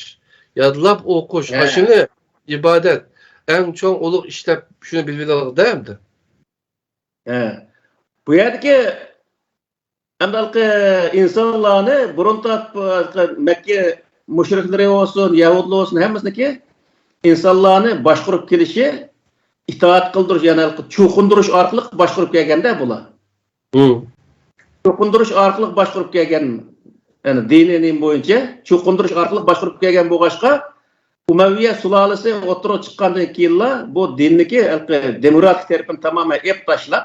يادلاپ ئوقۇش، ھە. ئاشۇنى ئىبادەت. ئەڭ چوڭ ئۇلۇغ ئىش دەپ شۇنى بىلىۋېلىڭلار-دە ئەمدى. ھە. بۇ يەردىكى ئەمدى ھېلىقى ئىنسانلارنى بۇرۇن تارتىپ، ھېلىقى مەككە مۇشرىكلىرى بولسۇن، يەھۇدىيلار بولسۇن، ھەممىسىنىڭكى ئىنسانلارنى باشقۇرۇپ كېلىشى، ئىتائەت قىلدۇرۇش، يەنى ھېلىقى چوقۇندۇرۇش ئارقىلىق باشقۇرۇپ كەلگەندە بۇلار. مم. چوقۇندۇرۇش ئارقىلىق باشقۇرۇپ كەلگەن، يەنى دىنىي نېمە بويىچە چوقۇندۇرۇش ئارقىلىق باشقۇرۇپ كەلگەن بولغاچقا، ئۇمەۋىيە سۇلالىسى ئوتتۇرىغا چىققاندىن كېيىنلا بۇ دىننىكى ھېلىقى دېموكراتىك تەرىپىنى تامامەن ئېلىپ تاشلاپ،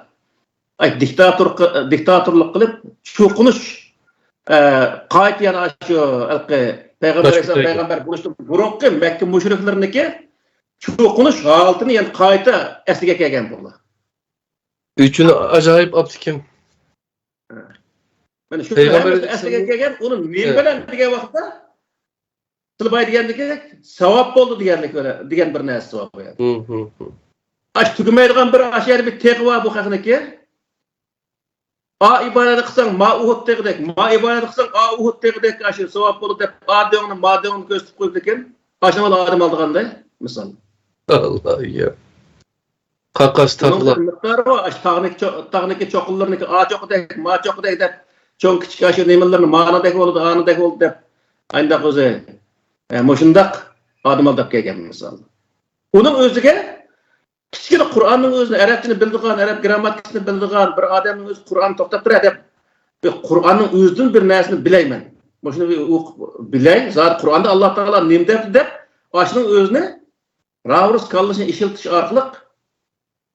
ئاي، دىكتاتور، دىكتاتورلۇق قىلىپ، چوقۇنۇش، ئە، قايتا يەنە شۇ ھېلىقى پەيغەمبەر ئەلەيھىسسالام پەيغەمبەر بولۇشتىن بۇرۇنقى مەككە مۇشرىكلىرىنىڭكى چوقۇنۇش ھالىتىنى يەنە قايتا ئەسلىگە كەلگەن بۇلار. ئۈچىنى ئاجايىپ ئاپتىكىن. مانا شۇ پەيغەمبەر ھەممىسى ئەسلىگە كەلگەن، ئۇنى نېمە بىلەن دېگەن ۋاقىتتا، سىلباي دېگەندىكى ساۋاب بولدى دېگەنلىك بىلەن، دېگەن بىر نەرسىسى بار بۇ يەردە. ھىم، ھىم، ھىم. ئاش تۈگىمەيدىغان بىر ئاش يەنە بىر تېغى بار بۇ خەقنىڭكى. ئا ئىبادەت قىلساڭ، ما ئۇھۇد تېغىدەك، ما ئىبادەت قىلساڭ، ئا ئۇھۇد تېغىدەك ئاشۇ ساۋاب بولىدۇ دەپ، ئا دۆڭنى، ما دۆڭنى كۆرسىتىپ قويىدىكەن. ئاشۇنىڭ ئادەم ئالىدىغاندا، مىسال. ئاللا يا. قاقاس تاغلار. مىقدارى بار، ئاشۇ تاغنىكى چو-، تاغنىكى چوققىلىرىنىكى، ئا چوققىدەك، ما چوققىدەك دەپ، چوڭ كىچىك ئاشۇ نېمىلىرىنى مانىدەك بولىدۇ، ئانىدەك بولىدۇ دەپ، ئانداق ئۆزى، ئە، مۇشۇنداق ئادەم ئالداپ كەلگەن مىسال. ئۇنىڭ ئۆزىگە كىچىككىنە قۇرئاننىڭ ئۆزىنى، ئەرەبچىنى بىلىدىغان، ئەرەب گىرامماتىكىسىنى بىلىدىغان بىر ئادەمنىڭ ئۆزى قۇرئان توختاپ تۇرە دەپ، بىر قۇرئاننىڭ ئۆزىدىن بىر نەرسىنى بىلەيمەن. مۇشۇنى بىر ئوقۇپ بىلەي، زادى قۇرئاندا ئاللا تائالا نېمە دەپتۇ دەپ، ئاشۇنىڭ ئۆزىنى راۋۇرۇس كاللىسىنى ئىشلىتىش ئارقىلىق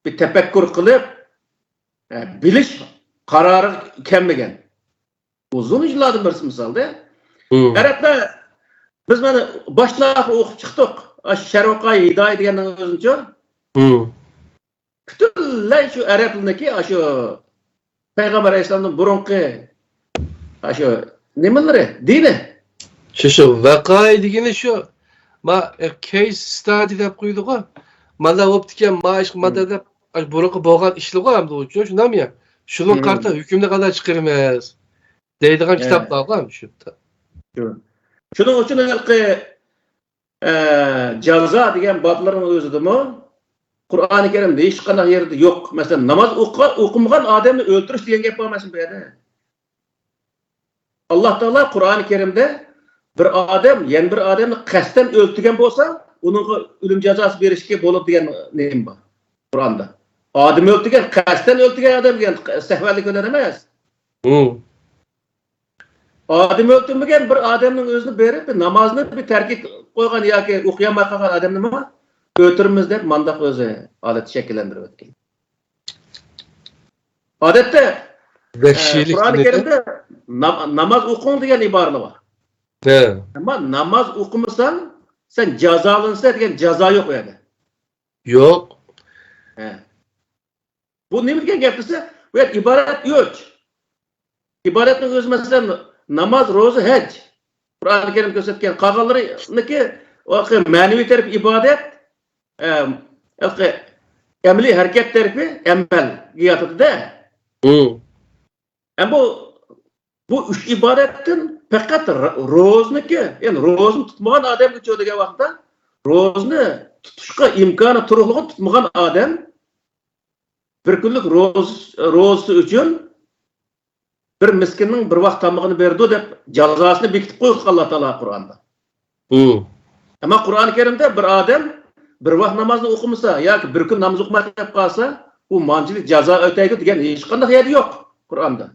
بىر تەپەككۇر قىلىپ، ئە، بىلىش قارارىغا كەلمىگەن. ئۇزۇن يىللاردىن بىرسى مىسالدا. مم. ئەرەبلەر، بىز مانا باشتىن ئاخىر ئوقۇپ چىقتۇق. ئاشۇ شەرۋەقائى ھىدايە دېگەننىڭ ئۆزىنىچۇ. مم. پۈتۈنلەي شۇ ئەرەبلەرنىڭكى ئاشۇ پەيغەمبەر ئەلەيھىسسالامدىن بۇرۇنقى ئاشۇ نېمىلىرى، دىنى. شۇ، شۇ ۋەقائە دېگىنى شۇ. ما، ئە، كەيس ستادى دەپ قويىدىغۇ. مانا بوپتىكەن، ما ئىش، مانا دەپ، ئاشۇ بۇرۇنقى بولغان ئىشلىرىغۇ ھەمدە ئۇچۇن شۇنداقمۇ يا؟ شۇنىڭغا قارىتا ھۆكۈمنى قانداق چىقىرىمىز؟ دەيدىغان كىتابلارغۇ ھەم شۇ. شۇ. شۇنىڭ ئۈچۈن ھېلىقى، ئە، جازا دېگەن بابلارنىڭ ئۆزىدىمۇ قۇرئانى كەرىمدە ھېچقانداق يېرىدە يوق. مەسىلەن، ناماز ئوقۇ-، ئوقۇمىغان ئادەمنى ئۆلتۈرۈش دېگەن گەپ بار، مەسىلەن، بۇ يەردە. ئاللا تائالا قۇرئانى كەرىمدە بىر ئادەم يەنە بىر ئادەمنى قەستەن ئۆلتۈرگەن بولسا، ئۇنىڭغا ئۆلۈم جازاسى بېرىشكە بولىدۇ دېگەن نېمە بار قۇرئاندا. ئادەم ئۆلتۈرگەن، قەستەن ئۆلتۈرگەن ئادەم دېگەن سەھۋەنلىك بىلەن ئەمەس. مم. ئادەم ئۆلتۈرمىگەن بىر ئادەمنىڭ ئۆزىنى بېرىپ، نامازنى بىر تەرك قويغان ياكى ئوقۇيالماي قالغان ئادەمنىمۇ ئۆلتۈرىمىز دەپ مانداق ئۆزى ھالەت شەكىللەندۈرۈۋەتكەن. ئادەتتە، ئە، قۇرئانى كەرىمدە نام-، ناماز ئوقۇڭ دېگەن ئىبارىلەر بار. ھە. ئەمما ناماز ئوقۇمىساڭ، سەن جازالىنىسەن دېگەن جازا يوق ئۇ يەردە. يوق. ھە. بۇ نېمە دېگەن گەپ دېسە، بۇ يەردە ئىبادەت ئۈچ. ئىبادەتنىڭ ئۆزى، مەسىلەن، ناماز، روزا، ھەج. قۇرئانى كەرىم كۆرسەتكەن، قالغانلىرىنىڭكى مەنىۋى تەرىپى ئىبادەت، ئەم، ئەمەلىي ھەرىكەت تەرىپى ئەمەلگە ياتىدۇ-دە. مم. ئەمما بۇ، بۇ ئۈچ ئىبادەتتىن پەقەت ر-، روزىنىڭكى، يەنى روزىنى تۇتمىغان ئادەمگىچۇ دېگەن ۋاقىتتا، روزىنى تۇتۇشقا ئىمكانى تۇرۇقلۇقى تۇتمىغان ئادەم بىر كۈنلۈك روز-، روزىسى ئۈچۈن بىر مىسكىننىڭ بىر ۋاق تامىقىنى بېرىدۇ دەپ جازاسىنى بېكىتىپ قويغان ئاللا تائالا قۇرئاندا. مم. ئەمما قۇرئانى كەرىمدە بىر ئادەم بىر ۋاق نامازنى ئوقۇمىسا ياكى بىر كۈن ناماز ئوقۇماي قېلىپ قالسا، ئۇ مانچىلىك جازا ئۆتەيدۇ دېگەن ھېچقانداق يەردە يوق قۇرئاندا.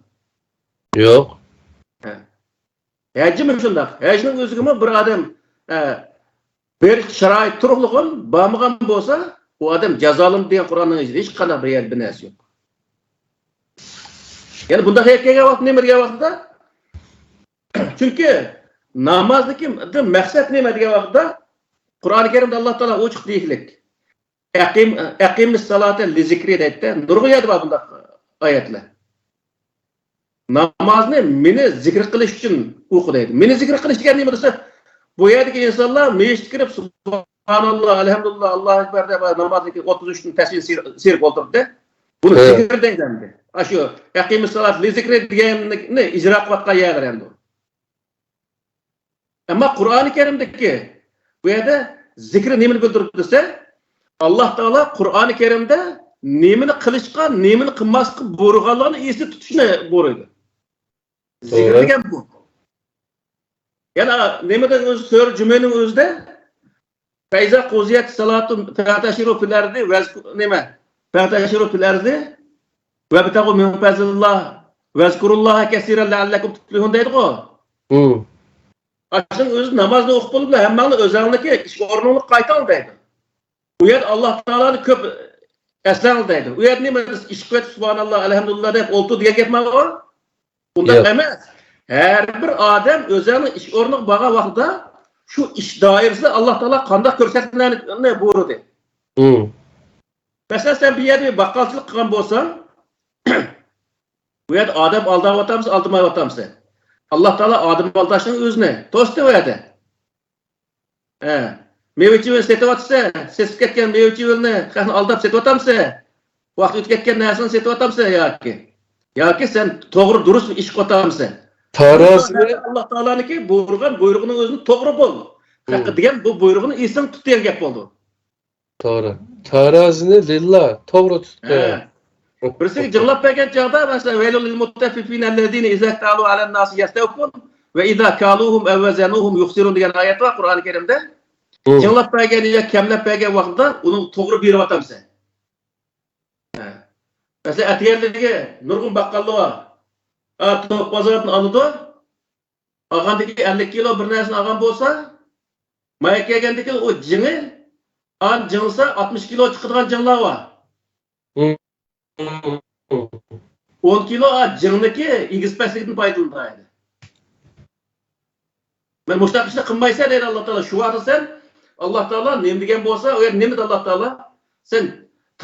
يوق. ھە. ھەجمۇ شۇنداق. ھەجنىڭ ئۆزىگىمۇ بىر ئادەم، ئە، بېرىش شارائىتى تۇرۇقلۇقىم بارمىغان بولسا، ئۇ ئادەم جازالاندى دېگەن قۇرئاننىڭ ئىچىدە ھېچقانداق بىر يەردە بىر نەرسە يوق. يەنى بۇنداق يەرگە كەلگەن ۋاقىت نېمە دېگەن ۋاقىتتا؟ چۈنكى نامازدىكى مەقسەت نېمە دېگەن ۋاقىتتا، قۇرئانى كەرىمدە ئاللا تائالا ئوچۇق دېيىشلىك. ئەقىم-، ئەقىمىس سالاتا لىزىكرى دەيدىتتە. نۇرغۇن يەردە بار بۇنداق ئايەتلەر. نامازنى مېنى زىكىر قىلىش ئۈچۈن ئوقۇ دەيدۇ. مېنى زىكىر قىلىش دېگەن نېمە دېسە، بۇ يەردىكى ئىنسانلار مېيىت كىرىپ، سۇبھاناللا، ئەلھەمدۇلىللا، ئاللاھۇ ئەكبەر دەپ نامازنى ئوتتۇرىسى ئۈچۈن تەسبىھ سىيرىپ ئولتۇردى. بۇنى زىكىر دەيدۇ ئەمدى. ئاشۇ ئەقىمۇسسالات لىزىكرى دېگەننى ئىجرا قىلىۋاتقان يەرلەر ئەمدى. ئەمما قۇرئانى كەرىمدىكى بۇ يەردە زىكرى نېمىنى بىلدۈرىدۇ دېسە، ئاللا تائالا قۇرئانى كەرىمدە نېمىنى قىلىشقا، نېمىنى قىلماسلىققا بۇيرۇغانلىقىنى ئېسىدە تۇتۇشنى بۇيرۇيدۇ. زىكىر دېگەن بۇ. يەنە نېمىدە ئۆزى، سۈرە جۈمەنىڭ ئۆزىدە فەئىزا قۇزىيەت سالاتۇ فەنتەشىرۇ فىل ئەرزى ۋەزكۇ-، نېمە؟ فەنتەشىرۇ فىل ئەرزى ۋەبتەغۇ مىن فەزلىللا ۋەزكۇرۇللاھە كەسىرەن لەئەللەكۇم تۇفلىھۇن دەيدىغۇ. ئاشۇنىڭ ئۆزى نامازنى ئوقۇپ بولۇپلا ھەممەڭلار ئۆزەڭلىكى ئىش ئورنۇڭلارغا قايتىڭ دەيدۇ. ئۇ يەردە ئاللا تائالانى كۆپ ئەسلەڭلار دەيدۇ. ئۇ يەردە نېمە دېسە، ئىشقىۋېتىپ سۇبھاناللا، ئەلھەمدۇلىللا دەپ ئولتۇر دېگەن گەپمۇ بار؟ ئۇنداق ئەمەس. ھەر بىر ئادەم ئۆزىنىڭ ئىش ئورنىغا بارغان ۋاقتىدا شۇ ئىش دائىرىسىدە ئاللا تائالا قانداق كۆرسەتمىلەرنى بۇيرۇدى. مەسىلەن، سەن بىر يەردە بىر باققالچىلىق قىلغان بولساڭ، بۇ يەردە ئادەم ئالداۋاتامسەن، ئالدىمايۋاتامسەن؟ ئاللا تائالا ئادەم ئالداشنىڭ ئۆزىنى توستى ئۇ يەردە. ھە. مېۋە-چېۋىنى سېتىۋاتىسەن، سېسىپ كەتكەن مېۋە-چېۋىنى خەقنى ئالداپ سېتىۋاتامسەن؟ ۋاقتى ئۆتۈپ كەتكەن نەرسىنى سېتىۋاتامسەن ياكى؟ ياكى سەن توغرا، دۇرۇس ئىش قىلىۋاتامسەن؟ تارازىنى ئاللا تائالانىڭكى بۇيرۇغان بۇيرۇقىنىڭ ئۆزىنى توغرا بول. خەققە دېگەن بۇ بۇيرۇقنى ئېسىڭ تۇت دېگەن گەپ بولىدۇ. توغرا. تارازىنى لىللا توغرا تۇتتى. ھە. بىرسىگە جىڭلاپ بەرگەن چاغدا، مەسىلەن، ۋەيلۇل لىل مۇتەففىفىنە ئەللەزىنە ئىزا ئىكتالۇ ئەلەن ناسى يەستەۋفۇن ۋە ئىزا كالۇھۇم ئەۋ ۋەزەنۇھۇم يۇخسىرۇن دېگەن ئايەت بار قۇرئانى كەرىمدە. جىڭلاپ بەرگەن يا كەملەپ بەرگەن ۋاقتىدا ئۇنى توغرا بېرىۋاتامسەن؟ ھە. مەسىلەن، ئەتىگەنلىكى نۇرغۇن باققاللار بار. ئا، توپ بازاردىن ئالىدۇ. ئالغاندىكى ئەللىك كىلو بىر نەرسىنى ئالغان بولسا، مايا كەلگەندىكى ئۇ جىڭى، ئان جىڭلىسا ئاتمىش كىلو چىقىدىغان جىڭلار بار. ئون كىلو، ئا، جىڭنىكى ئېگىز پەسلىكىدىن پايدىلىنىدۇ ئەمدى. مەن مۇشۇنداق ئىشنى قىلمايسەن دەيدۇ ئاللا تائالا. شۇ ۋاقىتتا سەن، ئاللا تائالا نېمە دېگەن بولسا، ئۇ يەردە نېمە دېدى ئاللا تائالا؟ سەن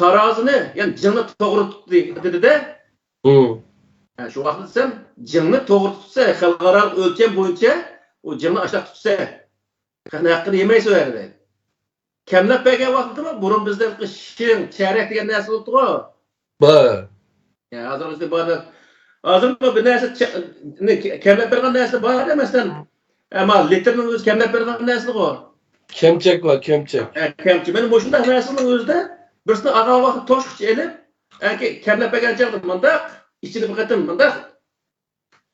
تارازىنى، يەنى جىڭنى توغرا تۇت دېدى-دە. ھە، شۇ ۋاقىتتا سەن جىڭنى توغرا تۇتسا، خەلقئارالىق ئۆلچەم بويىچە ئۇ جىڭنى ئاشۇنداق تۇتسا، خەقنىڭ ھەققىنى يېمەيسەن ئۇ يەردە. كەملەپ بەرگەن ۋاقتىدىمۇ بۇرۇن بىزدە شىڭ، چەرەك دېگەن نەرسە بولۇپتىغۇ. بار. يا، ھازىر بىزدە بار. ھازىرمۇ بىر نەرسە چە-، نى-، كەملەپ بەرگەن نەرسە بار دە، مەسىلەن، ئەمما لىتىرنىڭ ئۆزى كەملەپ بەرگەن نەرسىغۇ. كەمچەك بار، كەمچەك. ھە، كەمچەك. مانا مۇشۇنداق نەرسىنىڭ ئۆزىدە بىرسىنى ئالغان ۋاقىت توشقۇچە ئېلىپ، ئەنكى كەملەپ بەرگەن چاغدا مۇنداق، ئىچىنى بىر قېتىم مۇنداق،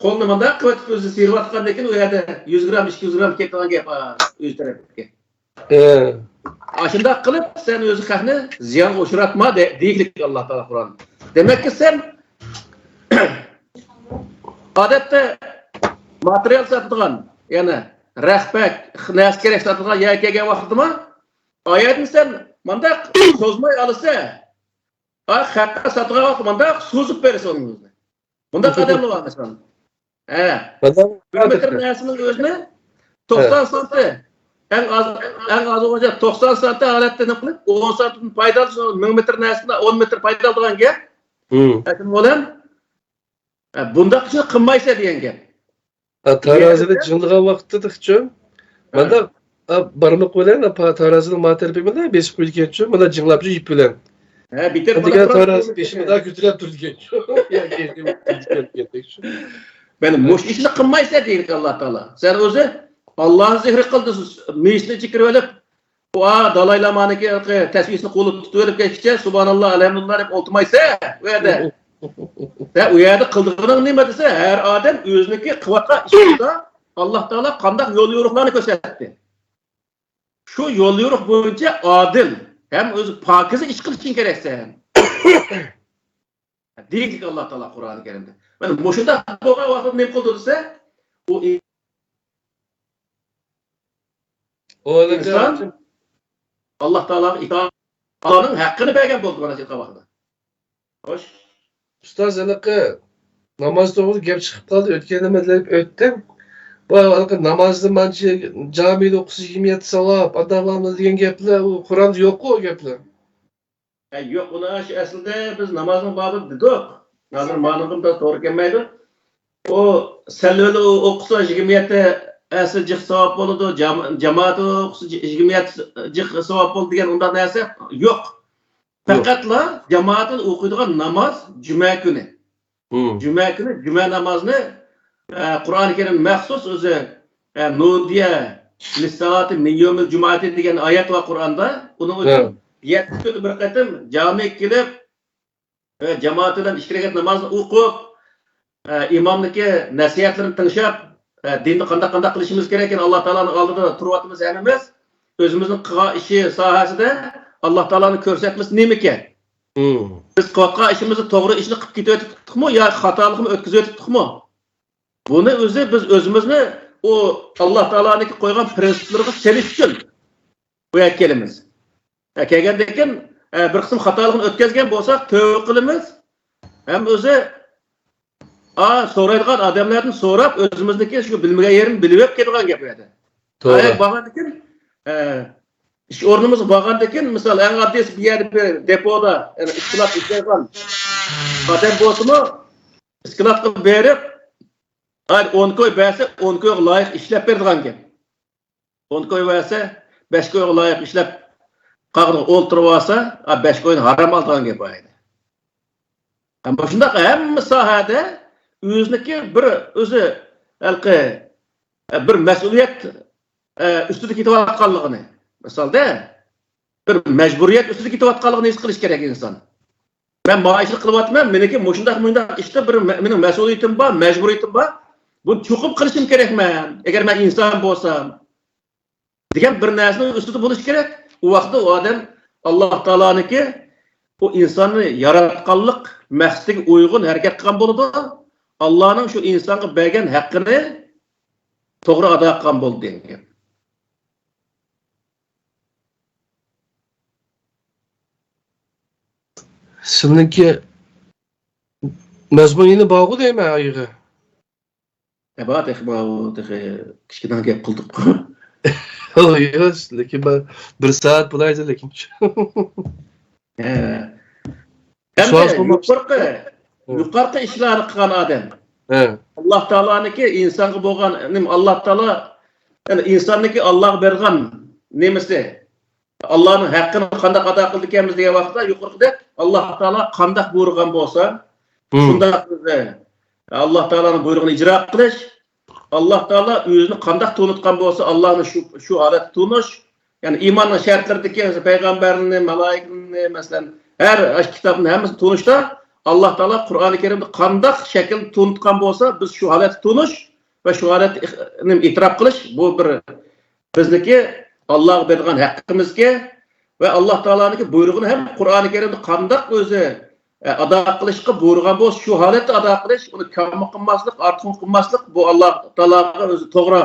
قولنى مۇنداق قىلىۋېتىپ ئۆزى سىيرىۋاتقاندىن كېيىن، ئۇ يەردە يۈز گرام، ئىككى يۈز گرام كېتىدىغان گەپ، ئا، ئۆز تەرەپكە. ئاشۇنداق قىلىپ، سەن ئۆزى خەقنى زىيانغا ئۇچراتما، دە-، دېگىلىك ئاللا تائالا قۇرئان. دېمەككى، سەن ئادەتتە ماتېرىيال ساتىدىغان، يەنى رەخپەك، نەرسە كېرەك ساتىدىغان يەرگە كەلگەن ۋاقتىدىمۇ، ئايەتنى سەن مۇنداق سوزماي ئالىسەن، ئا، خەققە ساتىدىغان ۋاقىتتا مۇنداق سوزۇپ بېرىسەن ئۇنى. بۇنداق ئادەملەر بار، مەسىلەن. ھە. بىر مېتىر نەرسىنىڭ ئۆزىنى توقسان سانتى. ئەڭ ئاز، ئەڭ ئاز بولغانچە توقسان سانتى ھالەتتە نېمە قىلىپ، ئون سانتىدىن پايدالىنىپ، مىڭ مېتىر نەرسىدىن ئون مېتىر پايدالىنىدىغان گەپ. ھە، شۇنىڭ بىلەن، ھە، بۇنداق ئىشنى قىلمايسەن دېگەن گەپ. ھە، تارازىنى جىڭلىغان ۋاقتىدا، مانداق، ھە، بارمىقى بىلەن، ھە، تارازىنىڭ ما تەرىپى بىلەن بېسىپ قويىدىكەنچۇ، مانداق جىڭلاپ يىپ بىلەن. ھە، بىتەر دېگەن تارازا بېشى مۇنداق كۆتۈرۈلۈپ تۇرىدىكەنچۇ. مانا مۇشۇ ئىشنى قىلمايسەن دېگەن ئاللا تائالا. سەن ئۆزى ئاللانى زىكرى قىل دېسە، مېيىتنى چىقىرىۋېلىپ، ئۇ، ئا، دالاي لامانىڭكى تەسۋىسىنى قولىدا تۇتۇۋېلىپ كەتكىچە، سۇبھاناللا، ئەلھەمدۇلىللا دەپ ئولتۇرمايسەن ئۇ يەردە. سەن ئۇ يەردە قىلىدىغىنىڭ نېمە دېسە، ھەر ئادەم ئۆزىنىڭكى قىلىۋاتقان ئىشىدا ئاللا تائالا قانداق يول يورۇقلارنى كۆرسەتتى. شۇ يول يورۇق بويىچە ئادىل ھەم ئۆزى پاكىزە ئىش قىلىشىڭ كېرەكسەن. دېگەن ئاللا تائالا قۇرئانى كەرىمدە. مانا مۇشۇنداق بولغان ۋاقىتتا نېمە قىلدى دېسە، ئۇ ئىنسان ئاللا تائالاغا ئىتائەت، ئاللانىڭ ھەققىنى بەرگەن بولدى مانا شۇ ۋاقىتتا. خوش. ئۇستاز، ھېلىقى ناماز توغرىلىق گەپ چىقىپ قالدى. ئۆتكەندە مەن دەپ ئۆتتۈم. بۇ ھېلىقى نامازنى مانچە جامىدا ئوقۇسا يىگىرمە يەتتە ساۋاب، ئانداق دېگەن گەپلەر، ئۇ قۇرئاندا يوققۇ ئۇ گەپلەر. ھە، يوق، ئۇنى ئاشۇ ئەسلىدە بىز نامازنىڭ بابىدا دېدۇق. ھازىر مانىڭغىمۇ بىر توغرا كەلمەيدۇ. ئۇ سەلۋىدە ئوقۇسا يىگىرمە يەتتە ھەسسە جىق ساۋاب بولىدۇ، جام-، جامائەتتە ئوقۇسا يىگىرمە يەتتە جىق ساۋاب بولىدۇ دېگەن ئۇنداق نەرسە يوق. پەقەتلا جامائەتتە ئوقۇيدىغان ناماز جۈمە كۈنى. جۈمە كۈنى جۈمە نامازنى، ئە، قۇرئان كەرىم مەخسۇس ئۆزى، ئە، نودىيە لىسسالاتى مىن يومىل جۇمئەتى دېگەن ئايەت بار قۇرئاندا. ئۇنىڭ ئۈچۈن يەتتە كۈندە بىر قېتىم جامىغا كېلىپ، ئە، جامائەت بىلەن ئىككى رەكەت نامازنى ئوقۇپ، ئە، ئىمامنىڭكى نەسىھەتلىرىنى تىڭشاپ، ئە، دىندا قانداق، قانداق قىلىشىمىز كېرەك، يەنى ئاللا تائالانىڭ ئالدىدا تۇرۇۋاتىمىز ھەممىمىز. ئۆزىمىزنىڭ قىلغان ئىشى ساھەسىدە ئاللا تائالانىڭ كۆرسەتمىسى نېمىكەن؟ بىز قىلىۋاتقان ئىشىمىزدا توغرا ئىشنى قىلىپ كېتىۋېتىپتۇقمۇ يا خاتالىقنى ئۆتكۈزۈۋېتىپتۇقمۇ؟ بۇنى ئۆزى بىز ئۆزىمىزنى ئۇ ئاللا تائالانىڭكى قويغان پرىنسىپلىرىغا سېلىش ئۈچۈن بۇ يەرگە كېلىمىز. ھە، كەلگەندىن كېيىن، ھە، بىر قىسىم خاتالىقنى ئۆتكەزگەن بولساق، تۆۋە قىلىمىز. ھەم ئۆزى، ئا، سورايدىغان ئادەملەردىن سوراپ، ئۆزىمىزنىڭكى شۇ بىلمىگەن يېرىنى بىلىۋېلىپ كېتىدىغان گەپ ئۇ يەردە. توغرا. ئايەت بارغاندىن كېيىن، ئە، ئىش ئورنىمىزغا بارغاندىن كېيىن، مىسال، ئەڭ ئاددىيسى بىر يەردە بىر دېپودا، يەنى ئىسكىلات ئىشلەيدىغان ئادەم بولسىمۇ، ئىسكىلاتقا بېرىپ، ئاي، ئون كوي بەرسە، ئون كويغا لايىق ئىشلەپ بېرىدىغان گەپ. ئون كوي بەرسە، بەش كويغا لايىق ئىشلەپ، قاغىنىغا ئولتۇرۇۋالسا، ئا، بەش كوينى ھارام ئالىدىغان گەپ بار ئىدى. ئەمما شۇنداق ھەممە ساھەدە ئۆزىنىڭكى بىر ئۆزى ھېلىقى، ئە، بىر مەسئۇلىيەت، ئە، ئۈستىدە كېتىۋاتقانلىقىنى، مىسالدا، بىر مەجبۇرىيەت ئۈستىدە كېتىۋاتقانلىقىنى ھېس قىلىش كېرەك ئىنسان. مەن مانا ئىشنى قىلىۋاتىمەن، مېنىڭكى مۇشۇنداق، مۇشۇنداق ئىشتا بىر مە-، مېنىڭ مەسئۇلىيىتىم بار، مەجبۇرىيىتىم بار. بۇنى چوقۇم قىلىشىم كېرەكمەن، ئەگەر مەن ئىنسان بولسام، دېگەن بىر نەرسىنىڭ ئۈستىدە بولۇش كېرەك. ئۇ ۋاقىتتا ئۇ ئادەم ئاللا تائالانىڭكى ئۇ ئىنساننى ياراتقانلىق مەقسىتىگە ئۇيغۇن ھەرىكەت قىلغان بولىدۇ. ئاللانىڭ شۇ ئىنسانغا بەرگەن ھەققىنى توغرا ئادا قىلغان بولىدۇ دېگەن گەپ. سىلىنىڭكى مەزمۇن يەنە بارغۇ دەيمەن ئايىغى. ئە، بار تېخى، بار، تېخى كىچىككىنە گەپ قىلدۇققۇ. ياق، لېكىن بىر، بىر سائەت بولايدۇ لېكىن. ھە. ھەمدە سوئال سورماق يۇقىرىقى، ھە. يۇقىرىقى ئىشلارنى قىلغان ئادەم. ھە. ئاللا تائالانىڭكى ئىنسانغا بولغان، نېمە، ئاللا تائالا، يەنى ئىنساننىڭكى ئاللاغا بەرگەن نېمىسى، ئاللانىڭ ھەققىنى قانداق ئادا قىلىدىكەنمىز دېگەن ۋاقىتتا، يۇقىرىقىدەك ئاللا تائالا قانداق بۇيرۇغان بولسا، شۇنداق بىز ئاللا تائالانىڭ بۇيرۇغىنى ئىجرا قىلىش، ئاللا تائالا ئۆزىنى قانداق تونۇتقان بولسا، ئاللانى شۇ، شۇ ھالەتتە تونۇش، يەنى ئىماننىڭ شەرتلىرىدىكى پەيغەمبەرنى، مالايىكىنى، مەسىلەن، ھەر ئاشۇ كىتابنى ھەممىسىنى تونۇشتا، ئاللا تائالا قۇرئانى كەرىمدە قانداق شەكىلدە تونۇتقان بولسا، بىز شۇ ھالەتتە تونۇش ۋە شۇ ھالەتتە ئىق-، نېمە، ئېتىراپ قىلىش، بۇ بىر بىزنىڭكى ئاللاغا بېرىدىغان ھەققىمىزكى ۋە ئاللا تائالانىڭكى بۇيرۇغىنى ھەم قۇرئانى كەرىمدە قانداق ئۆزى، ئە، ئادا قىلىشقا بۇيرۇغان بولسا، شۇ ھالەتتە ئادا قىلىش، ئۇنى كەممۇ قىلماسلىق، ئارتۇقمۇ قىلماسلىق، بۇ ئاللا تائالاغا ئۆزى توغرا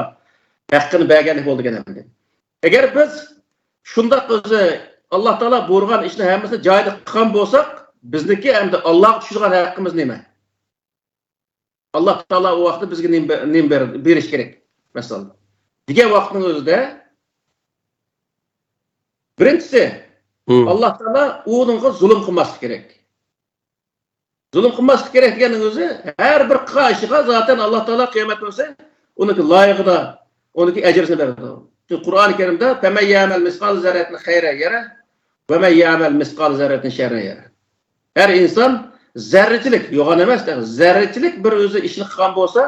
ھەققىنى بەرگەنلىك بولىدىكەن ئەمدى. ئەگەر بىز شۇنداق ئۆزى ئاللا تائالا بۇيرۇغان ئىشنى ھەممىسىنى جايىدا قىلغان بولساق، بىزنىڭكى ئەمدى ئاللاغا چۈشىدىغان ھەققىمىز نېمە؟ ئاللا تائالا ئۇ ۋاقىتتا بىزگە نېمە بە-، نېمە بەر-، بېرىش كېرەك، مەسىلەن؟ دېگەن ۋاقىتنىڭ ئۆزىدە، بىرىنچىسى، ئاللا تائالا ئۇنىڭغا زۇلۇم قىلماسلىق كېرەك. زۇلۇم قىلماسلىق كېرەك دېگەننىڭ ئۆزى، ھەر بىر قىلغان ئىشىغا زاتەن ئاللا تائالا قىيامەت كۈنى ئۇنىڭكى لايىقىدا، ئۇنىڭكى ئەجرىسىنى بېرىدۇ. چۈنكى قۇرئانى كەرىمدە، فَمَن يَعْمَلْ مِثْقَالَ ذَرَّةٍ خَيْرًا يَرَهُ، وَمَن يَعْمَلْ مِثْقَالَ ذَرَّةٍ شَرًّا يَرَهُ. ھەر ئىنسان زەررىچىلىك، يوغان ئەمەس، زەررىچىلىك بىر ئۆزى ئىشنى قىلغان بولسا،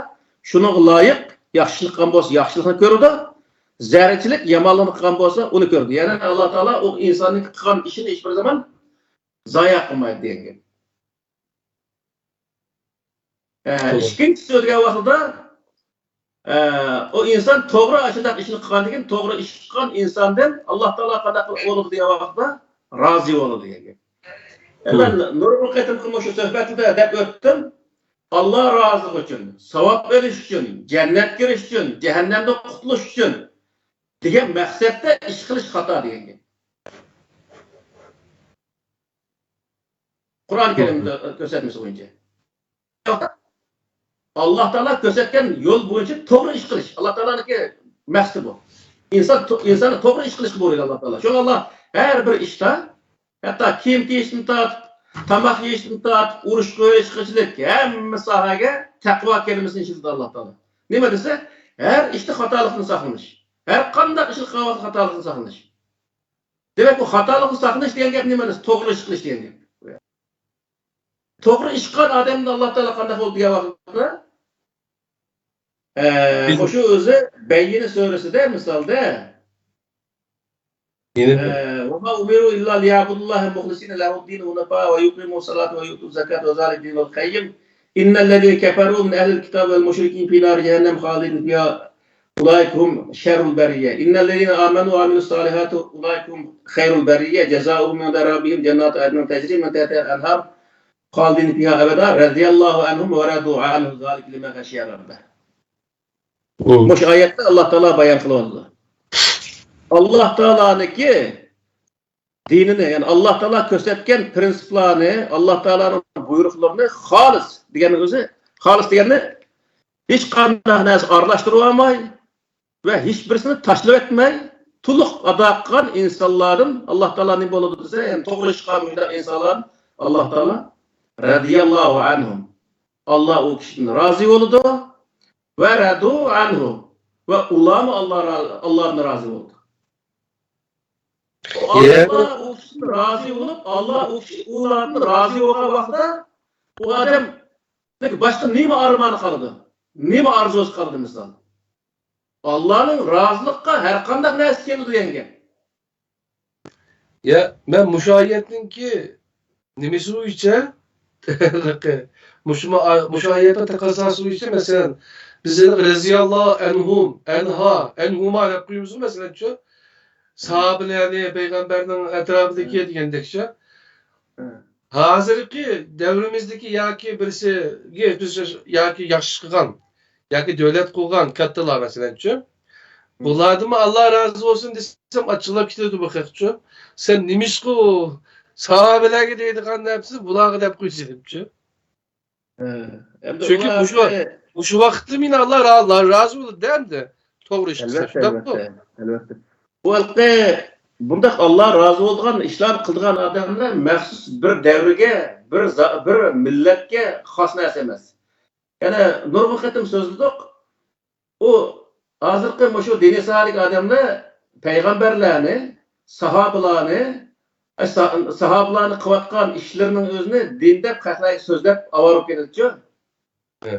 شۇنىڭغا لايىق ياخشىلىق قىلغان بولسا، ياخشىلىقنى كۆرىدۇ. زەررىچىلىك يامانلىقنى قىلغان بولسا، ئۇنى كۆرىدۇ. يەنى ئاللا تائالا ئۇ ئىنساننىڭ قىلغان ئىشىنى ھېچ بىر زامان زايە قىلمايدۇ دېگەن گەپ. ئە، توغرا. ئىككىنچىسى دېگەن ۋاقتىدا، ئە، ئۇ ئىنسان توغرا ئاشۇنداق ئىشنى قىلغاندىن كېيىن، توغرا ئىش قىلغان ئىنساندىن ئاللا تائالا قانداق قىلىپ بولىدۇ دېگەن ۋاقىتتا، رازى بولىدۇ دېگەن گەپ. مەن نۇرغۇن قېتىمقى مۇشۇ سۆھبەتلەردە دەپ ئۆتتۈم. ئاللا رازىلىقى ئۈچۈن، ساۋاب ئېلىش ئۈچۈن، جەننەتكە كىرىش ئۈچۈن، جەھەننەمدىن قۇتۇلۇش ئۈچۈن دېگەن مەقسەتتە ئىش قىلىش خاتا دېگەن گەپ. قۇرئان كەرىمدە كۆرسەتمىسى بويىچە. ئاللا تائالا كۆرسەتكەن يول بويىچە توغرا ئىش قىلىش. ئاللا تائالانىڭكى مەقسىتى بۇ. ئىنسان تو-، ئىنساننى توغرا ئىش قىلىشقا بۇيرۇيدۇ ئاللا تائالا. شۇڭا ئاللا ھەر بىر ئىشتا، ھەتتا كىيىم كىيىشتىن تارتىپ، تاماق يېيىشتىن تارتىپ، ئۇرۇش قىلىشقىچىلىك ھەممە ساھەگە تەقۋا كەلىمىسىنى ئىشلىتىدۇ ئاللا تائالا. نېمە دېسە، ھەر ئىشتا خاتالىقتىن ساقلىنىش. ھەر قانداق ئىشنى قىلغاندا خاتالىقتىن ساقلىنىش. دېمەك، بۇ خاتالىقتىن ساقلىنىش دېگەن گەپ نېمە دېسە، توغرا ئىش قىلىش دېگەن گەپ. توغرا ئىش قىلغان ئادەمدىن ئاللا تائالا قانداق بولىدۇ دېگەن ۋاقىتتا، ئە، مۇشۇ ئۆزى بەييىنە سۈرىسىدە مىسالدا، ئە، وما أمروا إلا ليعبدوا الله مخلصين له الدين حنفاء ويقيموا الصلاة ويؤتوا الزكاة وذلك دين القيم إن الذين كفروا من أهل الكتاب والمشركين في نار جهنم خالدين فيها أولئك هم شر البرية إن الذين آمنوا وعملوا الصالحات أولئك هم خير البرية جزاؤهم عند ربهم جنات عدن تجري من تحتها الأنهار خالدين فيها أبدا رضي الله عنهم ورضوا عنه ذلك لمن خشي ربه. مم. مۇشۇ ئايەتتە ئاللا تائالا بايان قىلىۋاتىدۇ. ئاللا تائالانىڭكى دىنىنى، يەنى ئاللا تائالا كۆرسەتكەن پرىنسىپلارنى، ئاللا تائالانىڭ بۇيرۇقلىرىنى خالىس دېگەننىڭ ئۆزى، خالىس دېگەننى ھېچقانداق نەرسە ئارىلاشتۇرۇۋالماي، ۋە ھېچبىرسىنى تاشلىۋەتمەي، تولۇق ئادا قىلغان ئىنسانلاردىن ئاللا تائالا نېمە بولىدۇ دېسە، يەنى توغرا ئىشقا مۇنداق ئىنسانلار ئاللا تائالا رەزىياللاھۇ ئەنھۇم. ئاللا ئۇ كىشىدىن رازى بولىدۇ ۋە رەدۇ ئەنھۇ ۋە ئۇلارمۇ ئاللا را-، ئاللادىن رازى بولىدۇ. ئاللا ئۇ كىشىدىن رازى بولۇپ، ئاللا ئۇ كىشى ئۇلاردىن رازى بولغان ۋاقىتتا ئۇ ئادەم باشقا نېمە ئارمانى قالىدۇ؟ نېمە ئارزۇسى قالىدۇ مىسال؟ ئاللانىڭ رازىلىققا ھەر قانداق نەرسە كېلىدۇ دېگەن گەپ. يا، مەن مۇشۇ ئايەتنىڭكى نېمىسى بويىچە، مۇشۇ، مۇشۇ ئايەتنىڭ تەقەززاسى بويىچە، مەسىلەن، بىز ھېلىقى رەزىياللاھۇ ئەنھۇم، ئەنھا، ئەنھۇما دەپ قويىمىزغۇ، مەسىلەنچۇ، ساھابىلەرنى، پەيغەمبەرنىڭ ئەتراپىدىكى دېگەندەكچە. ھازىرقى دەۋرىمىزدىكى ياكى بىرسىگە بىز ياكى ياخشى قىلغان ياكى دۆلەت قۇرغان كاتتىلار مەسىلەنچۇ، بۇلاردىنمۇ ئاللا رازى بولسۇن دېسەم، ئاچچىقلاپ كېتىدۇ بۇ خەقچۇ. سەن نېمىشقا ئۇ ساھابىلەرگە دەيدىغان نەرسىنى بۇلارغا دەپ قويىسەن دەپچۇ. ھە، ئەمدى چۈنكى ئۇلار مۇشۇ، ئەمدى مۇشۇ ۋاقىتتا مېنى ئاللا را-، را-، رازى بولىدۇ ئەمدى. توغرا ئىش قىلسا، ئەلۋەتتە، شۇنداقمۇ؟ ئەلۋەتتە، ئەلۋەتتە. بۇ ھېلىقى بۇنداق ئاللا رازى بولىدىغان ئىشلارنى قىلىدىغان ئادەملەر مەخسۇس بىر دەۋرگە، بىر زا-، بىر مىللەتكە خاس نەرسە ئەمەس. يەنە نۇرغۇن قېتىم سۆزلىدۇق. ئۇ ھازىرقى مۇشۇ دىنىي ساھەدىكى ئادەملەر پەيغەمبەرلەرنى، ساھابىلارنى، ئە، سا-، ساھابىلارنى قىلىۋاتقان ئىشلىرىنىڭ ئۆزىنى دىن دەپ، خەقلەرگە سۆزلەپ ئاۋارە بولۇپ كېتىدىچۇ. ئە.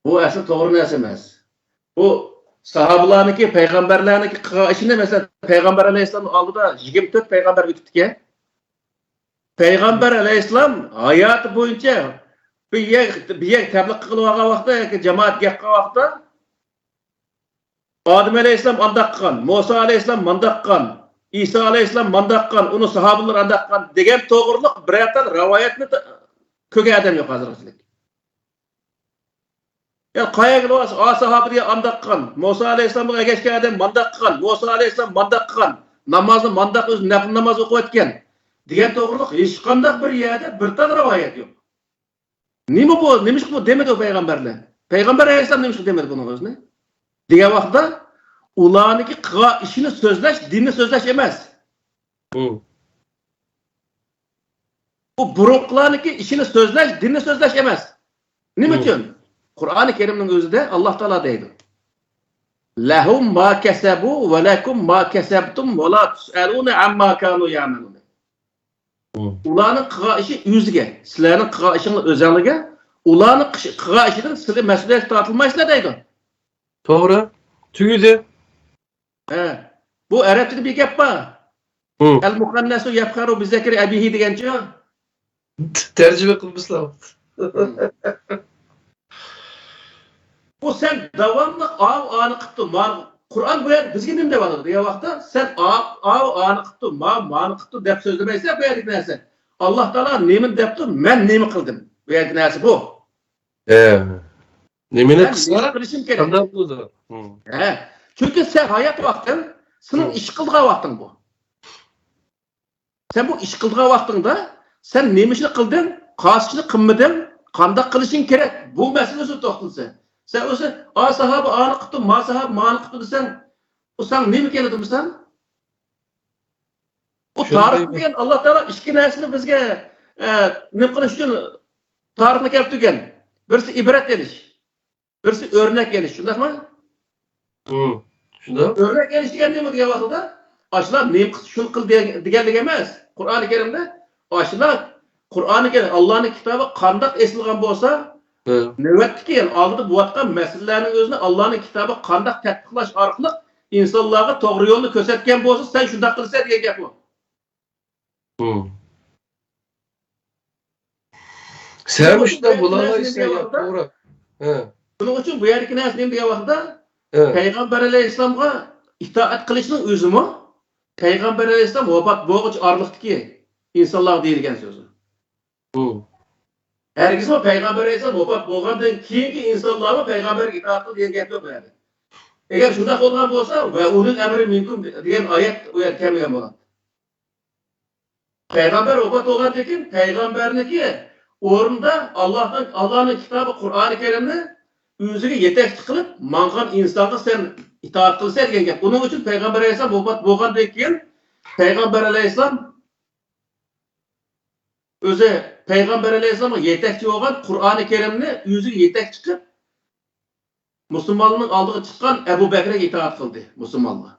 بۇ ئەسلى توغرا نەرسە ئەمەس. بۇ ساھابىلارنىڭكى، پەيغەمبەرلەرنىڭكى قىلغان ئىشىنى، مەسىلەن، پەيغەمبەر ئەلەيھىسسالامنىڭ ئالدىدا يىگىرمە تۆت پەيغەمبەر ئۆتۈپتىكەن. پەيغەمبەر ئەلەيھىسسالام ھاياتى بويىچە بىر يەر، بىر يەر تەبلىغ قىلىۋالغان ۋاقىتتا ياكى جامائەت گەپ قىلغان ۋاقىتتا، ئادەم ئەلەيھىسسالام ئانداق قىلغان، مۇسا ئەلەيھىسسالام مانداق قىلغان، ئىسا ئەلەيھىسسالام مانداق قىلغان، ئۇنىڭ ساھابىلىرى ئانداق قىلغان دېگەن توغرىلىق بىرەر تال رىۋايەتنى تا-، كۆرگەن ئادەم يوق ھازىرغىچىلىك. يا قايەرگە بارسا، ئا ساھابە دېگەن ئانداق قىلغان، مۇسا ئەلەيھىسسالامغا ئەگەشكەن ئادەم مانداق قىلغان، مۇسا ئەلەيھىسسالام مانداق قىلغان، نامازنى مانداق ئۆزى نەپلى ناماز ئوقۇۋەتكەن دېگەن توغرىلىق ھېچقانداق بىر يەردە بىر تال رىۋايەت يوق. نېمە بۇ؟ نېمىشقا بۇ دېمىدى ئۇ پەيغەمبەرلەر؟ پەيغەمبەر ئەلەيھىسسالام نېمىشقا دېمىدى بۇنىڭ ئۆزىنى؟ دېگەن ۋاقىتتا ئۇلارنىڭكى قىلغان ئىشىنى سۆزلەش دىننى سۆزلەش ئەمەس. مم. بۇ بۇرۇنقىلارنىڭكى ئىشىنى سۆزلەش دىننى سۆزلەش ئەمەس. نېمە مم. ئۈچۈن؟ قۇرئانى كەرىمنىڭ ئۆزىدە ئاللا تائالا دەيدۇ. لەھۇم ما كەسەبۇ ۋە لەكۇم ما كەسەبتۇم ۋە لا تۇسئەلۇنە ئەمما كانۇ يەئمەلۇن. مم. ئۇلارنىڭ قىلغان ئىشى ئۆزىگە، سىلەرنىڭ قىلغان ئىشىڭلار ئۆزەڭلارگە، ئۇلارنىڭ قىش-، قىلغان ئىشىدىن سىلەر مەسئۇلىيەتكە تارتىلمايسىلەر دەيدۇ. توغرا. تۈگىدى. ھە. بۇ ئەرەبچىدە بىر گەپ بار. مم. ئەل مۇخەننەسۇ يەفخەرۇ بىزەكىرى ئەبىھى دېگەنچۇ؟ تەرجىمە قىلمىسىلا. بۇ سەن داۋاملىق ئاۋۇ ئانى قىپتۇ، مانى، قۇرئان بۇ يەردە بىزگە نېمە دەۋاتىدۇ دېگەن ۋاقىتتا، سەن ئا-، ئاۋۇ ئانى قىپتۇ، ماۋۇ مانى قىپتۇ دەپ سۆزلىمەيسەن بۇ يەردىكى نەرسە. ئاللا تائالا نېمىنى دەپتۇ، مەن نېمە قىلدىم؟ بۇ يەردىكى نەرسە بۇ. ھە. نېمىنى قىلسا قانداق بولىدۇ؟ ھە. چۈنكى سەن ھايات ۋاقتىڭ، سېنىڭ ئىش قىلىدىغان ۋاقتىڭ بۇ. سەن بۇ ئىش قىلىدىغان ۋاقتىڭدا سەن نېمە ئىشنى قىلدىڭ، قايسى ئىشنى قىلمىدىڭ، قانداق قىلىشىڭ كېرەك، بۇ مەسىلە ئۈستىدە توختىلىسەن. سەن ئۆزى، ئا ساھابە ئانى قىپتۇ، ما ساھابە مانى قىپتۇ دېسەڭ، ئۇ ساڭا نېمە كېلىدۇ دېسەڭ؟ بۇ تارىخ دېگەن ئاللا تائالا ئىككى نەرسىنى بىزگە ئە، نېمە قىلىش ئۈچۈن تارىخنى كەلتۈرگەن. بىرسى ئىبرەت ئېلىش، بىرسى ئۆرنەك ئېلىش، شۇنداقمۇ؟ ھىم، شۇنداق. ئۆرنەك ئېلىش دېگەن نېمە دېگەن ۋاقىتتا؟ ئاشۇلار نېمە قىلسا شۇنى قىل دېگەن، دېگەنلىك ئەمەس. قۇرئانى كەرىمدە ئاشۇلار قۇرئانى كەرىم، ئاللانىڭ كىتابى قانداق ئېسىلغان بولسا، ھە. نۆۋەتتىكى، يەنى ئالدىدا بولۇۋاتقان مەسىلىلەرنىڭ ئۆزىنى ئاللانىڭ كىتابى قانداق تەتبىقلاش ئارقىلىق ئىنسانلارغا توغرا يولنى كۆرسەتكەن بولسا، سەن شۇنداق قىلىسەن دېگەن گەپ ئۇ. ھىم. سەن مۇشۇنداق بولالمايسەن، يا، توغرا. ھە. بۇنىڭ ئۈچۈن بۇ يەردىكى نەرسە نېمە دېگەن ۋاقىتتا، ھە. پەيغەمبەر ئەلەيھىسسالامغا ئىتائەت قىلىشنىڭ ئۆزىمۇ پەيغەمبەر ئەلەيھىسسالام ۋاپات بولغۇچە ئارىلىقتىكى ئىنسانلارغا دېيىلگەن سۆز. ھىم. ھەرگىزمۇ پەيغەمبەر ئەلەيھىسسالام ۋاپات بولغاندىن كېيىنكى ئىنسانلارمۇ پەيغەمبەرگە ئىتائەت قىل دېگەن گەپ يوق بۇ يەردە. ئەگەر شۇنداق بولغان بولسا، ۋە ئۇلۇل ئەمرى مىنكۇم دېگەن ئايەت ئۇ يەردە كەلمىگەن بولاتتى. پەيغەمبەر ۋاپات بولغاندىن كېيىن پەيغەمبەرنىڭكى ئورنىدا ئاللاھنىڭ، ئاللاھنىڭ كىتابى قۇرئانى كەرىمنى ئۆزىگە يېتەكچى قىلىپ ماڭغان ئىنسانغا سەن ئىتائەت قىلىسەن دېگەن گەپ. ئۇنىڭ ئۈچۈن پەيغەمبەر ئەلەيھىسسالام ۋاپات بولغاندىن كېيىن پەيغەمبەر ئەلەيھىسسالام ئۆزى پەيغەمبەر ئەلەيھىسسالامغا يېتەكچى بولغان قۇرئانى كەرىمنى ئۆزىگە يېتەكچى قىلىپ مۇسۇلمانلارنىڭ ئالدىغا چىققان ئەبۇ بەكرىگە ئىتائەت قىلدى مۇسۇلمانلار.